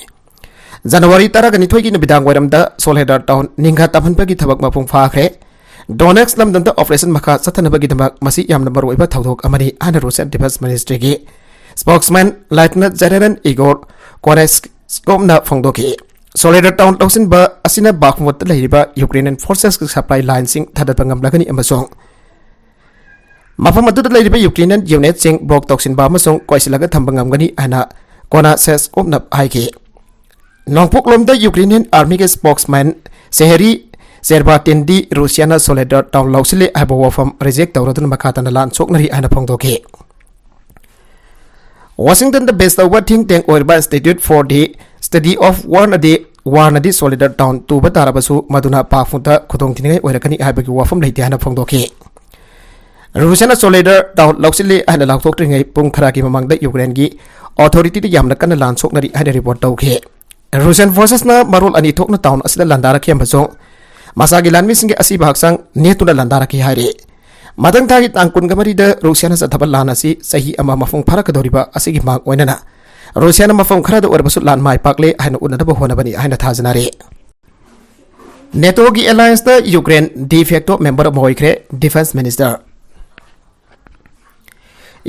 ꯖꯅꯋꯥꯔꯤ ꯇꯔꯥꯒ ꯅꯤꯊꯣꯏꯒꯤ ꯅꯨꯃꯤꯗꯥꯡ ꯋꯥꯏꯔꯝꯗ ꯁꯣꯂꯦꯗꯥꯔ ꯇꯥꯎꯟ ꯅꯤꯡꯈꯥ ꯇꯝꯍꯟꯕꯒꯤ ꯊꯕꯛ ꯃꯄꯨꯡ ꯐꯥꯈ꯭ꯔꯦ꯫ ꯗꯣꯅꯦꯠꯁ ꯂꯝꯗꯝꯗ ꯑꯣꯄꯔꯦꯁꯟ ꯃꯈꯥ ꯆꯠꯊꯅꯕꯒꯤꯗꯃꯛ ꯃꯁꯤ ꯌꯥꯝꯅ ꯃꯔꯨꯑꯣꯏꯕ ꯊꯧꯗꯣꯛ ꯑꯃꯅꯤ ꯍꯥꯏꯅ ꯔꯨꯁꯤꯌꯥꯟ ꯗꯤꯐꯦꯟꯁ ꯃꯤꯅꯤꯁꯇ꯭ꯔꯤꯒꯤ ꯁ꯭ꯄꯣꯛꯁꯃꯦꯟ ꯂꯦꯐꯇꯤꯅꯦꯟ ꯖꯦꯅꯔꯦꯜ ꯏꯒꯣꯔ ꯀꯣꯔꯦꯁꯀꯣꯞꯅ ꯐꯣꯡꯗꯣꯛꯈꯤ꯫ ꯁꯣꯂꯦꯗꯥꯔ ꯇꯥꯎꯟ ꯂꯧꯁꯤꯟꯕ ꯑꯁꯤꯅ ꯕꯥꯈꯃꯨꯠꯇ ꯂꯩꯔꯤꯕ ꯌꯨꯀ꯭ꯔꯦꯅꯤꯌꯟ ꯐꯣꯔꯁꯦꯁꯀꯤ ꯁꯄ꯭ꯂꯥꯏ ꯂꯥꯏꯟꯁꯤꯡ ꯊꯥꯗꯠꯄ ꯉꯝꯂꯒꯅꯤ ꯑꯃꯁꯨꯡ ꯃꯐꯝ ꯑꯗꯨꯗ ꯂꯩꯔꯤꯕ ꯌꯨꯀ꯭ꯔꯦꯅꯤꯌꯟ ꯌꯨꯅꯤꯠꯁꯤꯡ ꯕ꯭ꯂꯣꯛ ꯇꯧꯁꯤꯟꯕ ꯑꯃꯁꯨꯡ ꯀꯣꯏꯁꯤꯜꯂꯒ ꯊꯝꯕ ꯉꯝꯒꯅꯤ ꯍꯥꯏꯅ ꯀꯣꯅꯥꯁꯦꯁꯀꯣꯞꯅ ꯍꯥꯏꯈꯤ꯫ ꯅꯣꯡꯄꯣꯛꯂꯣꯝꯗ ꯌꯨꯀ꯭ꯔꯦꯅꯤꯌꯟ ꯑꯥꯔꯃꯤꯒꯤ ꯁ꯭ꯄꯣꯛꯁꯃꯦꯟ ꯁꯦꯍꯦꯔꯤ ꯆꯦꯔꯕꯥꯇꯤꯟꯗꯤ ꯔꯨꯁꯤꯌꯥꯅ ꯁꯣꯂꯦꯗꯥꯔ ꯇꯥꯎꯟ ꯂꯧꯁꯤꯜꯂꯦ ꯍꯥꯏꯕ ꯋꯥꯐꯝ ꯔꯤꯖꯦꯛ ꯇꯧꯔꯗꯨꯅ ꯃꯈꯥ ꯇꯥꯅ ꯂꯥꯟ ꯁꯣꯛꯅꯔꯤ ꯍꯥꯏꯅ ꯐꯣꯡꯗꯣꯛꯈꯤ꯫ ꯋꯥꯁꯤꯡꯇꯟꯗ ꯕꯦꯁ ꯇꯧꯕ ꯊꯤꯡ ꯇꯦꯡ ꯑꯣꯏꯔꯤꯕ Institute for the Study of War ꯅꯗꯤ ꯋꯥꯔꯅꯗꯤ ꯁꯣꯂꯦꯗꯥꯔ ꯇꯥꯎꯟ ꯇꯨꯕ ꯇꯥꯔꯕꯁꯨ ꯃꯗꯨꯅ ꯄꯥꯛ ꯐꯨꯟꯇ ꯈꯨꯗꯣꯡꯊꯤꯅꯤꯡꯉꯥꯏ ꯑꯣꯏꯔꯛꯀꯅꯤ ꯍꯥꯏꯕꯒꯤ ꯋꯥꯐꯝ ꯂꯩꯇꯦ ꯍꯥꯏꯅ ꯐꯣꯡꯗꯣꯛꯈꯤ꯫ ꯔꯨꯁꯤꯌꯥꯅ ꯁꯣꯂꯦꯗꯥꯔ ꯇꯥꯎꯟ ꯂꯧꯁꯤꯜꯂꯤ ꯍꯥꯏꯅ ꯂꯥꯎꯊꯣꯛꯇ꯭ꯔꯤꯉꯩ ꯄꯨꯡ ꯈꯔꯒꯤ ꯃꯃꯥꯡꯗ ꯌꯨꯀ꯭ꯔꯦꯟꯒꯤ ꯑꯣꯊꯣꯔꯤꯇꯤꯗ ꯌꯥꯝꯅ ꯀꯟꯅ ꯂꯥꯟ ꯁꯣꯛꯅꯔꯤ ꯍꯥꯏꯅ ꯔꯤꯄꯣꯔꯠ ꯇꯧꯈꯤ꯫ ꯔꯨꯁꯤꯌꯟ ꯐꯣꯔꯁꯦꯁꯅ ꯃꯔꯣꯜ ꯑꯅꯤ ꯊꯣꯛꯅ ꯇꯥꯎꯟ ꯑꯁꯤꯗ ꯂꯥꯟꯗꯥꯔꯛꯈꯤ ꯑꯃꯁꯨꯡ ꯃꯁꯥꯒꯤ ꯂꯥꯟꯃꯤꯁꯤꯡꯒꯤ ꯑꯁꯤꯕ ꯍꯛꯆꯥꯡ ꯅꯦꯠꯇꯨꯅ ꯂꯥꯟꯗꯥꯔꯛꯈꯤ ꯍꯥꯏꯔꯤ꯫ ꯃꯊꯪ ꯊꯥꯒꯤ ꯇꯥꯡ ꯀꯨꯟꯒ ꯃꯔꯤꯗ ꯔꯨꯁꯤꯌꯥꯅ ꯆꯠꯊꯕ ꯂꯥꯟ ꯑꯁꯤ ꯆꯍꯤ ꯑꯃ ꯃꯄꯨꯡ ꯐꯥꯔꯛꯀꯗꯧꯔꯤꯕ ꯑꯁꯤꯒꯤ ꯃꯥꯡ ꯑꯣꯏꯅꯅ ꯔꯨꯁꯤꯌꯥꯅ ꯃꯐꯝ ꯈꯔꯗ ꯑꯣꯏꯔꯕꯁꯨ ꯂꯥꯟ ꯃꯥꯏ ꯄꯥꯛꯂꯦ ꯍꯥꯏꯅ ꯎꯠꯅꯅꯕ ꯍꯣꯠꯅꯕꯅꯤ ꯍꯥꯏꯅ ꯊꯥꯖꯅꯔꯤ꯫ ꯅꯦꯇꯣꯒꯤ ꯑꯦꯂꯥꯌꯟꯁꯇ ꯌꯨꯀ꯭ꯔꯦꯟ ꯗꯤ ꯐꯦꯛꯇꯣ ꯃꯦꯝꯕꯔ ꯑꯃ ꯑꯣꯏꯈ꯭ꯔꯦ, ꯗꯤꯐꯦꯟꯁ ꯃꯤꯅꯤꯁꯇꯔ꯫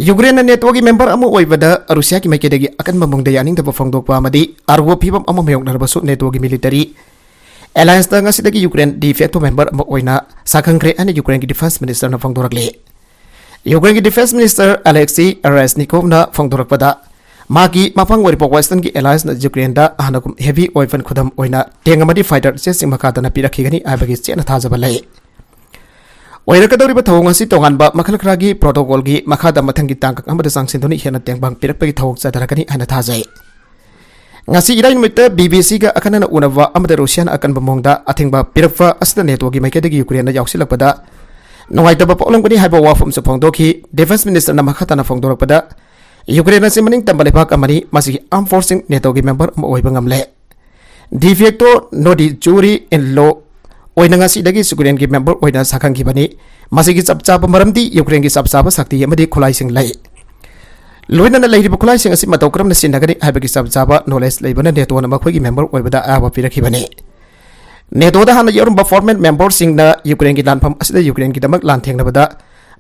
ꯌꯨꯀ꯭ꯔꯦꯟꯅ ꯅꯦꯇꯣꯒꯤ ꯃꯦꯝꯕꯔ ꯑꯃ ꯑꯣꯏꯕꯗ ꯔꯨꯁꯤꯌꯥꯒꯤ ꯃꯥꯏꯀꯩꯗꯒꯤ ꯑꯀꯟꯕ ꯃꯑꯣꯡꯗ ꯌꯥꯅꯤꯡꯗꯕ ꯐꯣꯡꯗꯣꯛꯄ ꯑꯃꯗꯤ ꯑꯔꯨꯕ ꯐꯤꯚꯝ ꯑꯃ ꯃꯥꯌꯣꯛꯅꯔꯕꯁꯨ ꯅꯦꯇꯣꯒꯤ ꯃꯤꯂꯤꯇꯔꯤ ꯑꯦꯂꯥꯌꯟꯁꯇ ꯉꯁꯤꯗꯒꯤ ꯌꯨꯀ꯭ꯔꯦꯟ ꯗꯤ ꯐꯦꯛꯇꯣ ꯃꯦꯝꯕꯔ ꯑꯃ ꯑꯣꯏꯅ ꯁꯥꯈꯪꯈ꯭ꯔꯦ ꯍꯥꯏꯅ ꯌꯨꯀ꯭ꯔꯦꯟꯒꯤ ꯗꯤꯐꯦꯟꯁ ꯃꯤꯅꯤꯁꯇꯔꯅ ꯐꯣꯡꯗꯣꯔꯛꯂꯤ꯫ ꯌꯨꯀ꯭ꯔꯦꯟꯒꯤ ꯗꯤꯐꯦꯟꯁ ꯃꯤꯅꯤꯁꯇꯔ ꯑꯂꯦꯛꯁꯤ ꯔꯦꯁꯅꯤꯀꯣꯚꯅ ꯐꯣꯡꯗꯣꯔꯛꯄꯗ, ꯃꯥꯒꯤ ꯃꯐꯝ ꯑꯣꯏꯔꯤꯕ ꯋꯦꯁꯇꯔꯟꯒꯤ ꯑꯦꯂꯥꯌꯟꯁꯅ ꯌꯨꯀ꯭ꯔꯦꯟꯗ ꯍꯥꯟꯅꯒꯨꯝ ꯍꯦꯚꯤ ꯋꯦꯄꯟ ꯈꯨꯗꯝ ꯑꯣꯏꯅ ꯇꯦꯡ ꯑꯃꯗꯤ ꯐꯥꯏꯇꯔ ꯖꯦꯠꯁꯤꯡ ꯃꯈꯥ ꯇꯥꯅ ꯄꯤꯔꯛꯈꯤꯒꯅꯤ ꯍꯥꯏꯕꯒꯤ ꯆꯦꯠꯅ ꯊꯥꯖꯕ ꯂꯩ꯫ ꯑꯣꯏꯔꯛꯀꯗꯧꯔꯤꯕ ꯊꯧꯑꯣꯡ ꯑꯁꯤ ꯇꯣꯉꯥꯟꯕ ꯃꯈꯜ ꯈꯔꯒꯤ ꯄ꯭ꯔꯣꯇꯣꯀꯣꯜꯒꯤ ꯃꯈꯥꯗ ꯃꯊꯪꯒꯤ ꯇꯥꯡꯀꯛ ꯑꯃꯗ ꯆꯪꯁꯤꯟꯗꯨꯅ ꯍꯦꯟꯅ ꯇꯦꯡꯕꯥꯡ ꯄꯤꯔꯛꯄꯒꯤ ꯊꯧꯑꯣꯡ ꯆꯠꯊꯔꯛꯀꯅꯤ ꯍꯥꯏꯅ ꯊꯥꯖꯩ꯫ ꯉꯁꯤ ꯏꯔꯥꯏ ꯅꯨꯃꯤꯠꯇ ꯕꯤꯕꯤꯁꯤꯒ ꯑꯈꯟꯅꯅ ꯎꯅꯕ ꯑꯃꯗ ꯔꯨꯁꯤꯌꯥꯅ ꯑꯀꯟꯕ ꯃꯑꯣꯡꯗ ꯑꯊꯤꯡꯕ ꯄꯤꯔꯛꯄ ꯑꯁꯤꯗ ꯅꯦꯇꯣꯒꯤ ꯃꯥꯏꯀꯩꯗꯒꯤ ꯌꯨꯀ꯭ꯔꯦꯟꯅ ꯌꯥꯎꯁꯤꯜꯂꯛꯄꯗ ꯅꯨꯡꯉꯥꯏꯇꯕ ꯄꯣꯛꯂꯝꯒꯅꯤ ꯍꯥꯏꯕ ꯋꯥꯐꯝꯁꯨ ꯐꯣꯡꯗꯣꯛꯈꯤ꯫ ꯗꯤꯐꯦꯟꯁ ꯃꯤꯅꯤꯁꯇꯔꯅ ꯃꯈꯥ ꯇꯥꯅ ꯐꯣꯡꯗꯣꯔꯛꯄꯗ, ꯌꯨꯀ꯭ꯔꯦꯟ ꯑꯁꯤ ꯃꯅꯤꯡ ꯇꯝꯕ ꯂꯩꯕꯥꯛ ꯑꯃꯅꯤ, ꯃꯁꯤꯒꯤ ꯑꯥꯔꯝ ꯐꯣꯔꯁꯁꯤꯡ ꯅꯦꯇꯣꯒꯤ ꯃꯦꯝꯕꯔ ꯑꯃ ꯑꯣꯏꯕ ꯉꯝꯂꯦ꯫ ꯗꯤ ꯐꯦꯛꯇꯣ ꯅꯣꯗꯤ ꯖꯨꯔꯤ ꯏꯟ ꯂꯣ ꯑꯣꯏꯅ ꯉꯁꯤꯗꯒꯤ ꯌꯨꯀ꯭ꯔꯦꯟꯒꯤ ꯃꯦꯝꯕꯔ ꯑꯣꯏꯅ ꯁꯛꯈꯪꯈꯤꯕꯅꯤ꯫ ꯃꯁꯤꯒꯤ ꯆꯞ ꯆꯥꯕ ꯃꯔꯝꯗꯤ ꯌꯨꯀ꯭ꯔꯦꯟꯒꯤ ꯆꯞ ꯆꯥꯕ ꯁꯛꯇꯤ ꯑꯃꯗꯤ ꯈꯨꯠꯂꯥꯏꯁꯤꯡ ꯂꯩ꯫ ꯂꯣꯏꯅꯅ ꯂꯩꯔꯤꯕ ꯈꯨꯠꯂꯥꯏꯁꯤꯡ ꯑꯁꯤ ꯃꯇꯧ ꯀꯔꯝꯅ ꯁꯤꯖꯤꯟꯅꯒꯅꯤ ꯍꯥꯏꯕꯒꯤ ꯆꯞ ꯆꯥꯕ ꯅꯣꯂꯦꯖ ꯂꯩꯕꯅ ꯅꯦꯇꯣꯅ ꯃꯈꯣꯏꯒꯤ ꯃꯦꯝꯕꯔ ꯑꯣꯏꯕꯗ ꯑꯌꯥꯕ ꯄꯤꯔꯛꯈꯤꯕꯅꯤ꯫ ꯅꯦꯇꯣꯗ ꯍꯥꯟꯅ ꯌꯥꯎꯔꯝꯕ ꯐꯣꯔꯃꯔ ꯃꯦꯝꯕꯔꯁꯤꯡꯅ ꯌꯨꯀ꯭ꯔꯦꯟꯒꯤ ꯂꯥꯟꯐꯝ ꯑꯁꯤꯗ ꯌꯨꯀ꯭ꯔꯦꯟꯒꯤꯗꯃꯛ ꯂꯥꯟꯊꯦꯡꯅꯕꯗ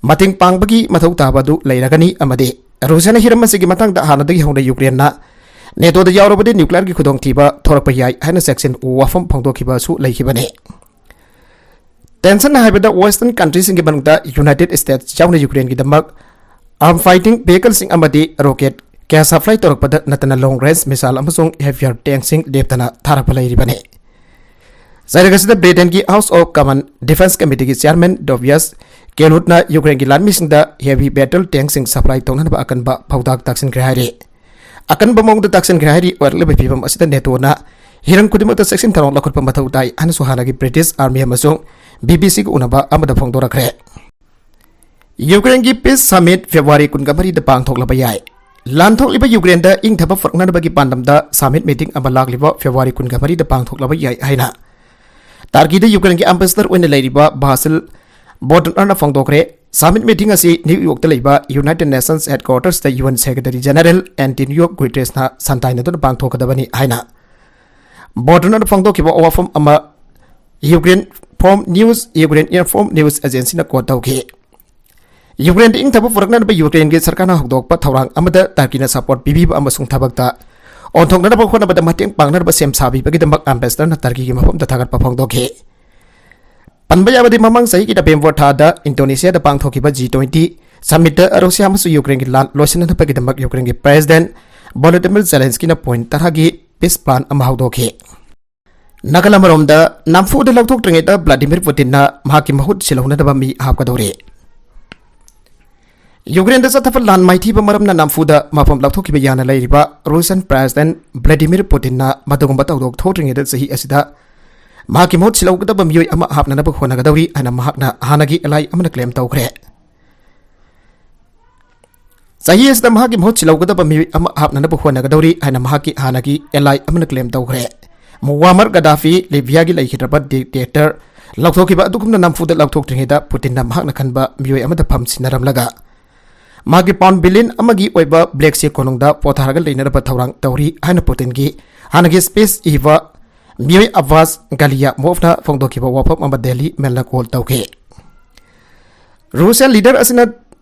ꯃꯇꯦꯡ ꯄꯥꯡꯕꯒꯤ ꯃꯊꯧ ꯇꯥꯕ ꯑꯗꯨ ꯂꯩꯔꯒꯅꯤ ꯑꯃꯗꯤ ꯔꯨꯁꯤꯌꯥꯅ ꯍꯤꯔꯝ ꯑꯁꯤꯒꯤ ꯃꯇꯥꯡꯗ ꯍꯥꯟꯅꯗꯒꯤ ꯍꯧꯅ ꯌꯨꯀ꯭ꯔꯦꯟꯅ ꯅꯦꯇꯣꯗ ꯌꯥꯎꯔꯕꯗꯤ ꯅ꯭ꯌꯨꯀ꯭ꯂꯤꯌꯔꯒꯤ ꯈꯨꯗꯣꯡꯊꯤꯕ ꯊꯣꯔꯛꯄ ꯌꯥꯏ ꯍꯥꯏꯅ ꯆꯦꯛꯁꯤꯟ ꯋꯥꯐꯝ ꯐꯣꯡꯗꯣꯛꯈꯤꯕꯁꯨ ꯂꯩꯈꯤꯕꯅꯤ꯫ ꯇꯦꯟꯁꯟ ꯍꯥꯏꯕꯗ ꯋꯦꯁꯇꯔꯟ ꯀꯟꯇ꯭ꯔꯤꯁꯤꯡꯒꯤ ꯃꯅꯨꯡꯗ ꯌꯨꯅꯥꯏꯇꯦꯗ ꯁ꯭ꯇꯦꯠꯁ ꯌꯥꯎꯅ ꯌꯨꯀ꯭ꯔꯦꯟꯒꯤꯗꯃꯛ ꯑꯥꯔꯝ ꯐꯥꯏꯇꯤꯡ ꯚꯦꯍꯤꯀꯜꯁꯤꯡ ꯑꯃꯗꯤ ꯔꯣꯀꯦꯠ ꯀꯌꯥ ꯁꯄ꯭ꯂꯥꯏ ꯇꯧꯔꯛꯄꯗ ꯅꯠꯇꯅ ꯂꯣꯡ ꯔꯦꯟꯖ ꯃꯤꯁꯥꯏꯜ ꯑꯃꯁꯨꯡ ꯍꯦꯚꯤꯌꯔ ꯇꯦꯡꯁꯤꯡ ꯂꯦꯞꯇꯅ ꯊꯥꯔꯛꯄ ꯂꯩꯔꯤꯕꯅꯤ꯫ ꯆꯩꯔꯛ ꯑꯁꯤꯗ ꯕ꯭ꯔꯤꯇꯦꯟꯒꯤ ꯍꯥꯎꯁ ꯑꯣꯐ ꯀꯃꯟ ꯗꯤꯐꯦꯟꯁ ꯀꯃꯤꯇꯤꯒꯤ ꯆꯤꯌꯥꯔꯃꯦꯟ ꯗꯣꯕꯤꯌꯁ ꯀꯦꯂꯨꯠꯅ ꯌꯨꯀ꯭ꯔꯦꯟꯒꯤ ꯂꯥꯟꯃꯤꯁꯤꯡꯗ ꯍꯦꯚꯤ ꯕꯦꯇꯜ ꯇꯦꯡꯁꯤꯡ ꯁꯄ꯭ꯂꯥꯏ ꯇꯧꯅꯅꯕ ꯑꯀꯟꯕ ꯄꯥꯎꯇꯥꯛ ꯇꯥꯛꯁꯤꯟꯈ꯭ꯔꯦ ꯍꯥꯏꯔꯤ꯫ ꯑꯀꯟꯕ ꯃꯑꯣꯡꯗ ꯇꯥꯛꯁꯤꯟꯈ꯭ꯔꯦ ꯍꯥꯏꯔꯤ꯫ ꯑꯣꯏꯔꯛꯂꯤꯕ ꯐꯤꯕꯝ ꯑꯁꯤꯗ ꯅꯦꯇꯣꯅ ꯍꯤꯔꯝ ꯈꯨꯗꯤꯡꯃꯛꯇ ꯆꯦꯛꯁꯤꯟ ꯊꯧꯔꯥꯡ ꯂꯧꯈꯠꯄ ꯃꯊꯧ ꯇꯥꯏ ꯍꯥꯏꯅꯁꯨ ꯍꯥꯟꯅꯒꯤ ꯕ꯭ꯔꯤꯇꯤꯁ ꯑꯥꯔꯃꯤ ꯑꯃꯁꯨꯡ ꯕꯤ ꯕꯤ ꯁꯤꯒ ꯎꯅꯕ ꯑꯃꯗ ꯐꯣꯡꯗꯣꯔꯛꯈ꯭ꯔꯦ꯫ ꯌꯨꯀ꯭ꯔꯦꯟꯒꯤ ꯄꯤꯁ ꯁꯃꯤꯠ ꯐꯦꯕ꯭ꯔꯨꯋꯥꯔꯤ ꯀꯨꯟꯒ ꯃꯔꯤꯗ ꯄꯥꯡꯊꯣꯛꯂꯕ ꯌꯥꯏ꯫ ꯂꯥꯟꯊꯣꯛꯂꯤꯕ ꯌꯨꯀ꯭ꯔꯦꯟꯗ ꯏꯪꯊꯕ ꯄꯨꯔꯛꯅꯅꯕꯒꯤ ꯄꯥꯟꯗꯝꯗ ꯁꯃꯤꯠ ꯃꯤꯇꯤꯡ ꯑꯃ ꯂꯥꯛꯂꯤꯕ ꯐꯦꯕ꯭ꯔꯨꯋꯥꯔꯤ ꯀꯨꯟꯒ ꯃꯔꯤꯗ ꯄꯥꯡꯊꯣꯛꯂꯕ ꯌꯥꯏ ꯍꯥꯏꯅ ꯇꯥꯔꯀꯤꯗ ꯌꯨꯀ꯭ꯔꯦꯟꯒꯤ ꯑꯦꯝꯕꯦꯁꯦꯗꯔ ꯑꯣꯏꯅ ꯂꯩꯔꯤꯕ ꯕꯥꯁꯤꯜ ꯕꯣꯇꯅꯔꯅ ꯐꯣꯡꯗꯣꯛꯈ꯭ꯔꯦ꯫ ꯁꯃꯤꯠ ꯃꯤꯇꯤꯡ ꯑꯁꯤ ꯅ꯭ꯌꯨ ꯌꯣꯔꯛꯇ ꯂꯩꯕ ꯌꯨꯅꯥꯏꯇꯦꯗ ꯅꯦꯁꯟꯁ ꯍꯦꯗꯀ꯭ꯋꯥꯇꯔꯁꯇ U N secretary general Antonio ꯒꯨꯇꯦꯔꯦꯁꯅ ꯁꯟꯇꯥꯏꯅꯗꯨꯅ ꯄꯥꯡꯊꯣꯛꯀꯗꯕꯅꯤ ꯍꯥꯏꯅ ꯕꯣꯇꯅꯔꯅ ꯐꯣꯡꯗꯣꯛꯈꯤꯕ ꯋꯥꯐꯝ ꯑꯃ Ukraine form news, Ukraine inform news ꯑꯦꯖꯦꯟꯁꯤꯅ ꯀꯣꯠ ꯇꯧꯈꯤ꯫ ꯌꯨꯀ꯭ꯔꯦꯟꯗ ꯏꯪꯊꯕ ꯄꯨꯔꯛꯅꯅꯕ ꯌꯨꯀ꯭ꯔꯦꯟꯒꯤ ꯁꯔꯀꯥꯔꯅ ꯍꯧꯗꯣꯛꯄ ꯊꯧꯔꯥꯡ ꯑꯃꯗ ꯇꯔꯀꯤꯅ ꯁꯄꯣꯔꯠ ꯄꯤꯕꯤꯕ ꯑꯃꯁꯨꯡ ꯊꯕꯛꯇ ꯑꯣꯟꯊꯣꯛꯅꯅꯕ ꯍꯣꯠꯅꯕꯗ ꯃꯇꯦꯡ ꯄꯥꯡꯅꯅꯕ ꯁꯦꯝ ꯁꯥꯕꯤꯕꯒꯤꯗꯃꯛ ꯑꯦꯝꯕꯦꯁꯦꯗꯔꯅ ꯇꯔꯀꯤꯒꯤ ꯃꯐꯝꯗ ꯊꯥꯒꯠꯄ ꯐꯣꯡꯗꯣꯛꯈꯤ꯫ ꯄꯟꯕ ꯌꯥꯕꯗꯤ, ꯃꯃꯥꯡ ꯆꯍꯤꯒꯤ ꯅꯕꯦꯝꯕꯔ ꯊꯥꯗ ꯏꯟꯗꯣꯅꯦꯁꯤꯌꯥꯗ ꯄꯥꯡꯊꯣꯛꯈꯤꯕ ꯖꯤ ꯇ꯭ꯋꯦꯟꯇꯤ ꯁꯃꯤꯠꯇ ꯔꯨꯁꯤꯌꯥ ꯑꯃꯁꯨꯡ ꯌꯨꯀ꯭ꯔꯦꯟꯒꯤ ꯂꯥꯟ ꯂꯣꯏꯁꯤꯟꯅꯅꯕꯒꯤꯗꯃꯛ ꯌꯨꯀ꯭ꯔꯦꯟꯒꯤ ꯄ꯭ꯔꯦꯁꯤꯗꯦꯟꯠ ꯚꯣꯂꯣꯗꯤꯃꯤꯔ ꯖꯦꯂꯦꯟꯁꯀꯤꯅ ꯄꯣꯏꯟꯠ ꯇꯔꯥꯒꯤ ꯄꯤꯁ ꯄ꯭ꯂꯥꯟ ꯑꯃ ꯍꯧꯗꯣꯛꯈꯤ꯫ ꯅꯥꯀꯜ ꯑꯃꯔꯣꯝꯗ, ꯅꯝꯐꯨꯗ ꯂꯧꯊꯣꯛꯇ꯭ꯔꯤꯉꯩꯗ ꯚ꯭ꯂꯥꯗꯤꯃꯤꯔ ꯄꯨꯇꯤꯟꯅ ꯃꯍꯥꯛꯀꯤ ꯃꯍꯨꯠ ꯁꯤꯜꯍꯧꯅꯅꯕ ꯃꯤ ꯍꯥꯞꯀꯗꯧꯔꯤ꯫ ꯌꯨꯀ꯭ꯔꯦꯟꯗ ꯆꯠꯊꯕ ꯂꯥꯟ ꯃꯥꯏꯊꯤꯕ ꯃꯔꯝꯅ ꯅꯝꯐꯨꯗ ꯃꯐꯝ ꯂꯧꯊꯣꯛꯈꯤꯕ ꯌꯥꯅ ꯂꯩꯔꯤꯕ ꯔꯨꯁꯤꯌꯟ ꯄ꯭ꯔꯦꯁꯤꯗꯦꯟꯠ ꯚ꯭ꯂꯥꯗꯤꯃꯤꯔ ꯄꯨꯇꯤꯟꯅ ꯃꯗꯨꯒꯨꯝꯕ ꯊꯧꯗꯣꯛ ꯊꯣꯛꯇ꯭ꯔꯤꯉꯩꯗ ꯆꯍꯤ ꯑꯁꯤꯗ ꯃꯍꯥꯛꯀꯤ ꯃꯍꯨꯠ ꯁꯤꯜꯍꯧꯒꯗꯕ ꯃꯤꯑꯣꯏ ꯑꯃ ꯍꯥꯞꯅꯅꯕ ꯍꯣꯠꯅꯒꯗꯧꯔꯤ ꯍꯥꯏꯅ ꯃꯍꯥꯛꯅ ꯍꯥꯟꯅꯒꯤ ꯑꯦꯂꯥꯏ ꯑꯃꯅ ꯀ꯭ꯂꯦꯝ ꯇꯧꯈ꯭ꯔꯦ꯫ ꯆꯍꯤ ꯑꯁꯤꯗ ꯃꯍꯥꯛꯀꯤ ꯃꯍꯨꯠ ꯁꯤꯜꯍꯧꯒꯗꯕ ꯃꯤꯑꯣꯏ ꯑꯃ ꯍꯥꯞꯅꯅꯕ ꯍꯣꯠꯅꯒꯗꯧꯔꯤ ꯍꯥꯏꯅ ꯃꯍꯥꯛꯀꯤ ꯍꯥꯟꯅꯒꯤ ꯑꯦꯂꯥꯏ ꯑꯃꯅ ꯀ꯭ꯂꯦꯝ ꯇꯧꯈ꯭ꯔꯦ꯫ ꯃꯨꯋꯥꯃꯔ ꯒꯗꯥꯐꯤ, ꯂꯤꯕꯤꯌꯥꯒꯤ ꯂꯩꯈꯤꯗ꯭ꯔꯕ ꯗꯤꯛꯇꯦꯇꯔ ꯂꯧꯊꯣꯛꯈꯤꯕ ꯑꯗꯨꯒꯨꯝꯅ ꯅꯝꯐꯨꯗ ꯂꯧꯊꯣꯛꯇ꯭ꯔꯤꯉꯩꯗ ꯄꯨꯇꯤꯟꯅ ꯃꯍꯥꯛꯅ ꯈꯟꯕ ꯃꯤꯑꯣꯏ ꯑꯃꯗ ꯐꯝ ꯁꯤꯟꯅꯔꯝꯂꯒ ꯃꯥꯒꯤ ꯄꯥꯎꯟ ꯕꯤꯂꯤꯌꯟ ꯑꯃꯒꯤ ꯑꯣꯏꯕ ꯕ꯭ꯂꯦꯛ ꯆꯦꯛ ꯀꯣꯅꯨꯡꯗ ꯄꯣꯊꯥꯔꯒ ꯂꯩꯅꯅꯕ ꯊꯧꯔꯥꯡ ꯇꯧꯔꯤ ꯍꯥꯏꯅ ꯄꯨꯇꯤꯟꯒꯤ ꯍꯥꯟꯅꯒꯤ ꯁ꯭ꯄꯤꯆ ꯏꯕ ꯃꯤꯑꯣꯏ ꯑꯕꯥꯁ ꯒꯥꯂꯤꯌꯥꯃꯣꯚꯅ ꯐꯣꯡꯗꯣꯛꯈꯤꯕ ꯋꯥꯐꯝ ꯑꯃ ꯗꯦꯂꯤ ꯃꯦꯜꯅ ꯀꯣꯜ ꯇꯧꯈꯤ꯫ ꯔꯨꯁꯤꯌꯥ ꯂꯤꯗꯔ ꯑꯁꯤꯅ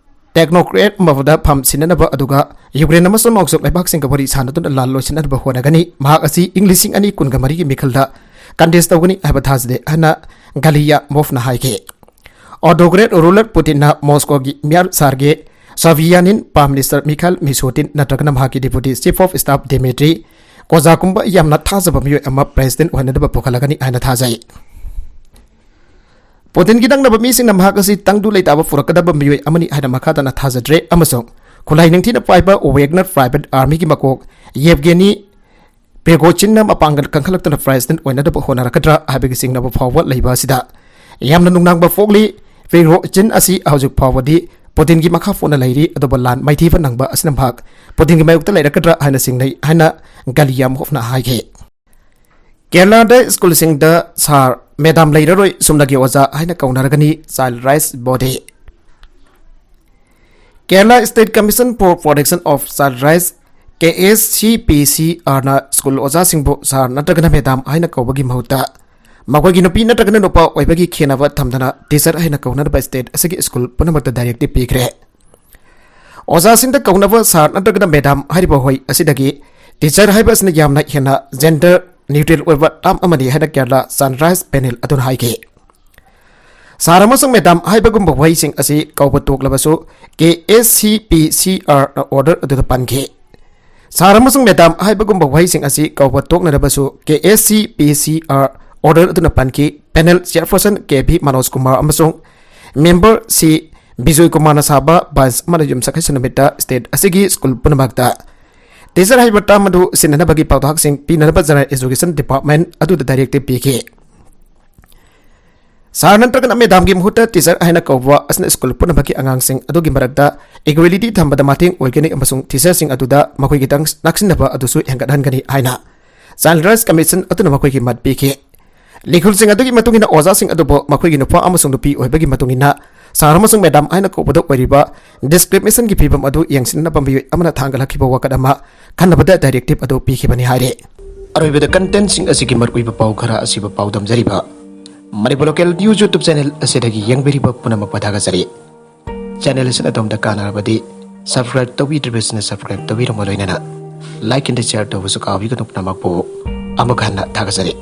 ꯇꯦꯛꯅꯣꯀ꯭ꯔꯦꯠ ꯑꯃꯗ ꯐꯝ ꯁꯤꯟꯅꯅꯕ ꯑꯗꯨꯒ ꯌꯨꯀ꯭ꯔꯦꯟ ꯑꯃꯁꯨꯡ ꯅꯣꯡꯆꯨꯞ ꯂꯩꯕꯥꯛꯁꯤꯡꯒ ꯋꯥꯔꯤ ꯁꯥꯟꯅꯗꯨꯅ ꯂꯥꯟ ꯂꯣꯏꯁꯤꯟꯅꯅꯕ ꯍꯣꯠꯅꯒꯅꯤ꯫ ꯃꯍꯥꯛ ꯑꯁꯤ ꯏꯪ ꯂꯤꯁꯤꯡ ꯑꯅꯤ ꯀꯨꯟꯒ ꯃꯔꯤꯒꯤ ꯃꯤꯈꯜꯗ ꯀꯟꯇꯦꯁ ꯇꯧꯒꯅꯤ ꯍꯥꯏꯕ ꯊꯥꯖꯗꯦ ꯍꯥꯏꯅ ꯒꯥꯂꯤꯌꯥꯃꯣꯚꯅ ꯍꯥꯏꯈꯤ꯫ ꯑꯣꯇꯣꯀ꯭ꯔꯦꯠ ꯔꯨꯂꯔ ꯄꯨꯇꯤꯟꯅ ꯃꯣꯁꯀꯣꯒꯤ ꯃꯤꯌꯥꯔ ꯁꯥꯔꯒꯦ ꯁꯣꯚꯤꯌꯥꯅꯤꯟ, ꯄ꯭ꯔꯥꯏꯝ ꯃꯤꯅꯤꯁꯇꯔ ꯃꯤꯈꯥꯏꯜ ꯃꯤꯁꯣꯇꯤꯟ ꯅꯠꯇ꯭ꯔꯒꯅ ꯃꯍꯥꯛꯀꯤ ꯗꯦꯄꯨꯇꯤ ꯆꯤꯐ ꯑꯣꯐ ꯁ꯭ꯇꯥꯐ ꯗꯤꯃꯤꯇ꯭ꯔꯤ ꯀꯣꯖꯥꯒꯨꯝꯕ ꯌꯥꯝꯅ ꯊꯥꯖꯕ ꯃꯤꯑꯣꯏ ꯑꯃ ꯄ꯭ꯔꯦꯁꯤꯗꯦꯟꯠ ꯑꯣꯏꯅꯅꯕ ꯄꯨꯈꯠꯂꯒꯅꯤ ꯍꯥꯏꯅ ꯊꯥꯖꯩ꯫ ꯄꯨꯇꯤꯟꯒꯤ ꯅꯛꯅꯕ ꯃꯤꯁꯤꯡꯅ ꯃꯍꯥꯛ ꯑꯁꯤ ꯇꯪꯗꯨ ꯂꯩꯇꯥꯕ ꯄꯨꯔꯛꯀꯗꯕ ꯃꯤꯑꯣꯏ ꯑꯃꯅꯤ ꯍꯥꯏꯅ ꯃꯈꯥ ꯇꯥꯅ ꯊꯥꯖꯗ꯭ꯔꯦ ꯑꯃꯁꯨꯡ ꯈꯨꯠꯂꯥꯏ ꯅꯤꯡꯊꯤꯅ ꯄꯥꯏꯕ ꯋꯦꯒꯅꯔ ꯄ꯭ꯔꯥꯏꯚꯦꯠ ꯑꯥꯔꯃꯤꯒꯤ ꯃꯀꯣꯛ ꯌꯦꯚꯒꯦꯅꯤ ꯄ꯭ꯔꯤꯒꯣꯖꯤꯟꯅ ꯃꯄꯥꯡꯒꯜ ꯀꯟꯈꯠꯂꯛꯇꯨꯅ ꯄ꯭ꯔꯦꯁꯤꯗꯦꯟꯠ ꯑꯣꯏꯅꯅꯕ ꯍꯣꯠꯅꯔꯛꯀꯗ꯭ꯔꯥ ꯍꯥꯏꯕꯒꯤ ꯆꯤꯡꯅꯕ ꯐꯥꯎꯕ ꯂꯩꯕ ꯑꯁꯤꯗ ꯌꯥꯝꯅ ꯅꯨꯡꯅꯥꯡꯕ ꯄꯣꯛꯂꯤ꯫ ꯄ꯭ꯔꯤꯒꯣꯖꯤꯟ ꯑꯁꯤ ꯍꯧꯖꯤꯛ ꯐꯥꯎꯕꯗꯤ ꯄꯨꯇꯤꯟꯒꯤ ꯃꯈꯥ ꯄꯣꯟꯅ ꯂꯩꯔꯤ, ꯑꯗꯨꯕꯨ ꯂꯥꯟ ꯃꯥꯏꯊꯤꯕ ꯅꯪꯕ ꯑꯁꯤꯅ ꯃꯍꯥꯛ ꯄꯨꯇꯤꯟꯒꯤ ꯃꯥꯌꯣꯛꯇ ꯂꯩꯔꯛꯀꯗ꯭ꯔꯥ ꯍꯥꯏꯅ ꯆꯤꯡꯅꯩ ꯍꯥꯏꯅ ꯒꯥꯂꯤꯌꯥꯃꯣꯚꯅ ꯍꯥꯏꯈꯤ꯫ ꯀꯦꯔꯂꯥꯗ ꯁ꯭ꯀꯨꯜꯁꯤꯡꯗ ꯁꯥꯔ, ꯃꯦꯗꯥꯝ ꯂꯩꯔꯔꯣꯏ, ꯆꯨꯝꯅꯒꯤ ꯑꯣꯖꯥ ꯍꯥꯏꯅ ꯀꯧꯅꯔꯒꯅꯤ, child rights body. Kerala state commission for protection of child rights, K S C P ꯁꯤ ꯑꯥꯔꯅ ꯁ꯭ꯀꯨꯜ ꯑꯣꯖꯥꯁꯤꯡꯕꯨ ꯁꯥꯔ ꯅꯠꯇ꯭ꯔꯒꯅ ꯃꯦꯗꯥꯝ ꯍꯥꯏꯅ ꯀꯧꯕꯒꯤ ꯃꯍꯨꯠꯇ ꯃꯈꯣꯏꯒꯤ ꯅꯨꯄꯤ ꯅꯠꯇ꯭ꯔꯒꯅ ꯅꯨꯄꯥ ꯑꯣꯏꯕꯒꯤ ꯈꯦꯟꯅꯕ ꯊꯝꯗꯅ ꯇꯤꯆꯔ ꯍꯥꯏꯅ ꯀꯧꯅꯅꯕ ꯁ꯭ꯇꯦꯠ ꯑꯁꯤꯒꯤ ꯁ꯭ꯀꯨꯜ ꯄꯨꯝꯅꯃꯛꯇ ꯗꯥꯏꯔꯦꯛꯇꯤꯚ ꯄꯤꯈ꯭ꯔꯦ꯫ ꯑꯣꯖꯥꯁꯤꯡꯗ ꯀꯧꯅꯕ ꯁꯥꯔ ꯅꯠꯇ꯭ꯔꯒꯅ ꯃꯦꯗꯥꯝ ꯍꯥꯏꯔꯤꯕ ꯋꯥꯍꯩ ꯑꯁꯤꯗꯒꯤ ꯇꯤꯆꯔ ꯍꯥꯏꯕ ꯑꯁꯤꯅ ꯌꯥꯝꯅ ꯍꯦꯟꯅ ꯖꯦꯟꯗꯔ ꯅ꯭ꯌꯨꯇ꯭ꯔꯦꯜ ꯑꯣꯏꯕ ꯇꯥꯝ ꯑꯃꯅꯤ ꯍꯥꯏꯅ ꯀꯦꯔꯂꯥ ꯆꯥꯏꯜ ꯔꯥꯏꯠꯁ ꯄꯦꯅꯦꯜ ꯑꯗꯨꯅ ꯍꯥꯏꯈꯤ꯫ ꯁꯥꯔ ꯑꯃꯁꯨꯡ ꯃꯦꯗꯥꯝ ꯍꯥꯏꯕꯒꯨꯝꯕ ꯋꯥꯍꯩꯁꯤꯡ ꯑꯁꯤ ꯀꯧꯕ ꯇꯣꯛꯂꯕꯁꯨ, ꯀꯦ ꯑꯦꯁ ꯁꯤ ꯄꯤ ꯁꯤ ꯑꯥꯔꯅ ꯑꯣꯔꯗꯔ ꯑꯗꯨꯗ ꯄꯟꯈꯤ꯫ ꯁꯥꯔ ꯑꯃꯁꯨꯡ ꯃꯦꯗꯥꯝ ꯍꯥꯏꯕꯒꯨꯝꯕ ꯋꯥꯍꯩꯁꯤꯡ ꯑꯁꯤ ꯀꯧꯕ ꯇꯣꯛꯅꯅꯕꯁꯨ ꯀꯦ S C P C R order ꯑꯗꯨꯅ ꯄꯟꯈꯤ꯫ ꯄꯦꯅꯦꯜ ꯆꯤꯌꯔꯄꯔꯁꯟ ꯀꯦ ꯚꯤ ꯃꯅꯣꯖ ꯀꯨꯃꯥꯔ ꯑꯃꯁꯨꯡ ꯃꯦꯝꯕꯔ ꯁꯤ ꯕꯤꯖꯣꯏ ꯀꯨꯃꯥꯔꯅ ꯁꯥꯕ ꯕꯟꯁ ꯑꯃꯅ ꯌꯨꯝꯁꯀꯩꯁ ꯅꯨꯃꯤꯠꯇ ꯁ꯭ꯇꯦꯠ ꯑꯁꯤꯒꯤ ꯁ꯭ꯀꯨꯜ ꯄꯨꯝꯅꯃꯛꯇ ꯇꯤꯆꯔ ꯍꯥꯏꯕ ꯇꯥꯝ ꯑꯗꯨ ꯁꯤꯟꯅꯅꯕꯒꯤ ꯄꯥꯎꯇꯥꯛꯁꯤꯡ ꯄꯤꯅꯅꯕ ꯖꯦꯅꯔꯦꯜ ꯑꯦꯖꯨꯀꯦꯁꯟ ꯗꯤꯄꯥꯔꯠꯃꯦꯟꯠ ꯑꯗꯨꯗ ꯗꯥꯏꯔꯦꯛꯇꯤꯚ ꯄꯤꯈꯤ꯫ ꯁꯥꯔ ꯅꯠꯇ꯭ꯔꯒꯅ ꯃꯦꯗꯥꯝꯒꯤ ꯃꯍꯨꯠꯇ ꯇꯤꯆꯔ ꯍꯥꯏꯅ ꯀꯧꯕ ꯑꯁꯤꯅ ꯁ꯭ꯀꯨꯜ ꯄꯨꯝꯅꯃꯛꯀꯤ ꯑꯉꯥꯡꯁꯤꯡ ꯑꯗꯨꯒꯤ ꯃꯔꯛꯇ ꯏꯀ꯭ꯋꯦꯂꯤꯇꯤ ꯊꯝꯕꯗ ꯃꯇꯦꯡ ꯑꯣꯏꯒꯅꯤ ꯑꯃꯁꯨꯡ ꯇꯤꯆꯔꯁꯤꯡ ꯑꯗꯨꯗ ꯃꯈꯣꯏꯒꯤ ꯇꯪ-, ꯅꯛꯁꯤꯟꯅꯕ ꯑꯗꯨꯁꯨ ꯍꯦꯟꯒꯠꯍꯟꯒꯅꯤ ꯍꯥꯏꯅ ꯆꯥꯏꯜ ꯔꯥꯏꯠꯁ ꯀꯃꯤꯁꯟ ꯑꯗꯨꯅ ꯃꯈꯣꯏꯒꯤ ꯃꯠ ꯄꯤꯈꯤ꯫ ꯂꯤꯈꯨꯜꯁꯤꯡ ꯑꯗꯨꯒꯤ ꯃꯇꯨꯡ ꯏꯟꯅ ꯑꯣꯖꯥꯁꯤꯡ ꯑꯗꯨꯕꯨ ꯃꯈꯣꯏꯒꯤ ꯅꯨꯄꯥ ꯑꯃꯁꯨꯡ ꯅꯨꯄꯤ ꯑꯣꯏꯕꯒꯤ ꯃꯇꯨꯡ ꯏꯟꯅ ꯁꯥꯔ ꯑꯃꯁꯨꯡ ꯃꯦꯗꯥꯝ ꯍꯥꯏꯅ ꯀꯧꯕꯗ ꯑꯣꯏꯔꯤꯕ ꯗꯤꯁꯀ꯭ꯔꯤꯃꯤꯅꯦꯁꯟꯒꯤ ꯐꯤꯕꯝ ꯑꯗꯨ ꯌꯦꯡꯁꯤꯟꯅꯅꯕ ꯃꯤꯑꯣꯏ ꯑꯃꯅ ꯊꯥꯡꯒꯠꯂꯛꯈꯤꯕ ꯋꯥꯀꯠ ꯑꯃ ꯈꯟꯅꯕꯗ ꯗꯥꯏꯔꯦꯛꯇꯤꯚ ꯑꯗꯨ ꯄꯤꯈꯤꯕꯅꯤ ꯍꯥꯏꯔꯤ꯫ ꯑꯔꯣꯏꯕꯗ ꯀꯟꯇꯦꯟꯁꯤꯡ ꯑꯁꯤꯒꯤ ꯃꯔꯨꯑꯣꯏꯕ ꯄꯥꯎ ꯈꯔ ꯑꯁꯤꯕꯨ ꯄꯥꯎꯗꯝꯖꯔꯤꯕ Manipur local news YouTube channel ꯑꯁꯤꯗꯒꯤ ꯌꯦꯡꯕꯤꯔꯤꯕ ꯄꯨꯝꯅꯃꯛꯄꯨ ꯊꯥꯒꯠꯆꯔꯤ꯫ ꯆꯦꯅꯦꯜ ꯑꯁꯤꯅ ꯑꯗꯣꯝꯗ ꯀꯥꯟꯅꯔꯕꯗꯤ ꯁꯕꯁꯀ꯭ꯔꯥꯏꯕ ꯇꯧꯕꯤꯗ꯭ꯔꯤꯕꯁꯤꯅ ꯁꯕꯁꯀ꯭ꯔꯥꯏꯕ ꯇꯧꯕꯤꯔꯝꯕ ꯂꯣꯏꯅꯅ ꯂꯥꯏꯛ ꯑꯦꯟ ꯁꯤꯌꯥꯔ ꯇꯧꯕꯁꯨ ꯀꯥꯎꯕꯤꯒꯅꯨ꯫ ꯄꯨꯝꯅꯃꯛꯄꯨ ꯑꯃꯨꯛ ꯍꯟꯅ ꯊꯥꯒꯠꯆꯔꯤ꯫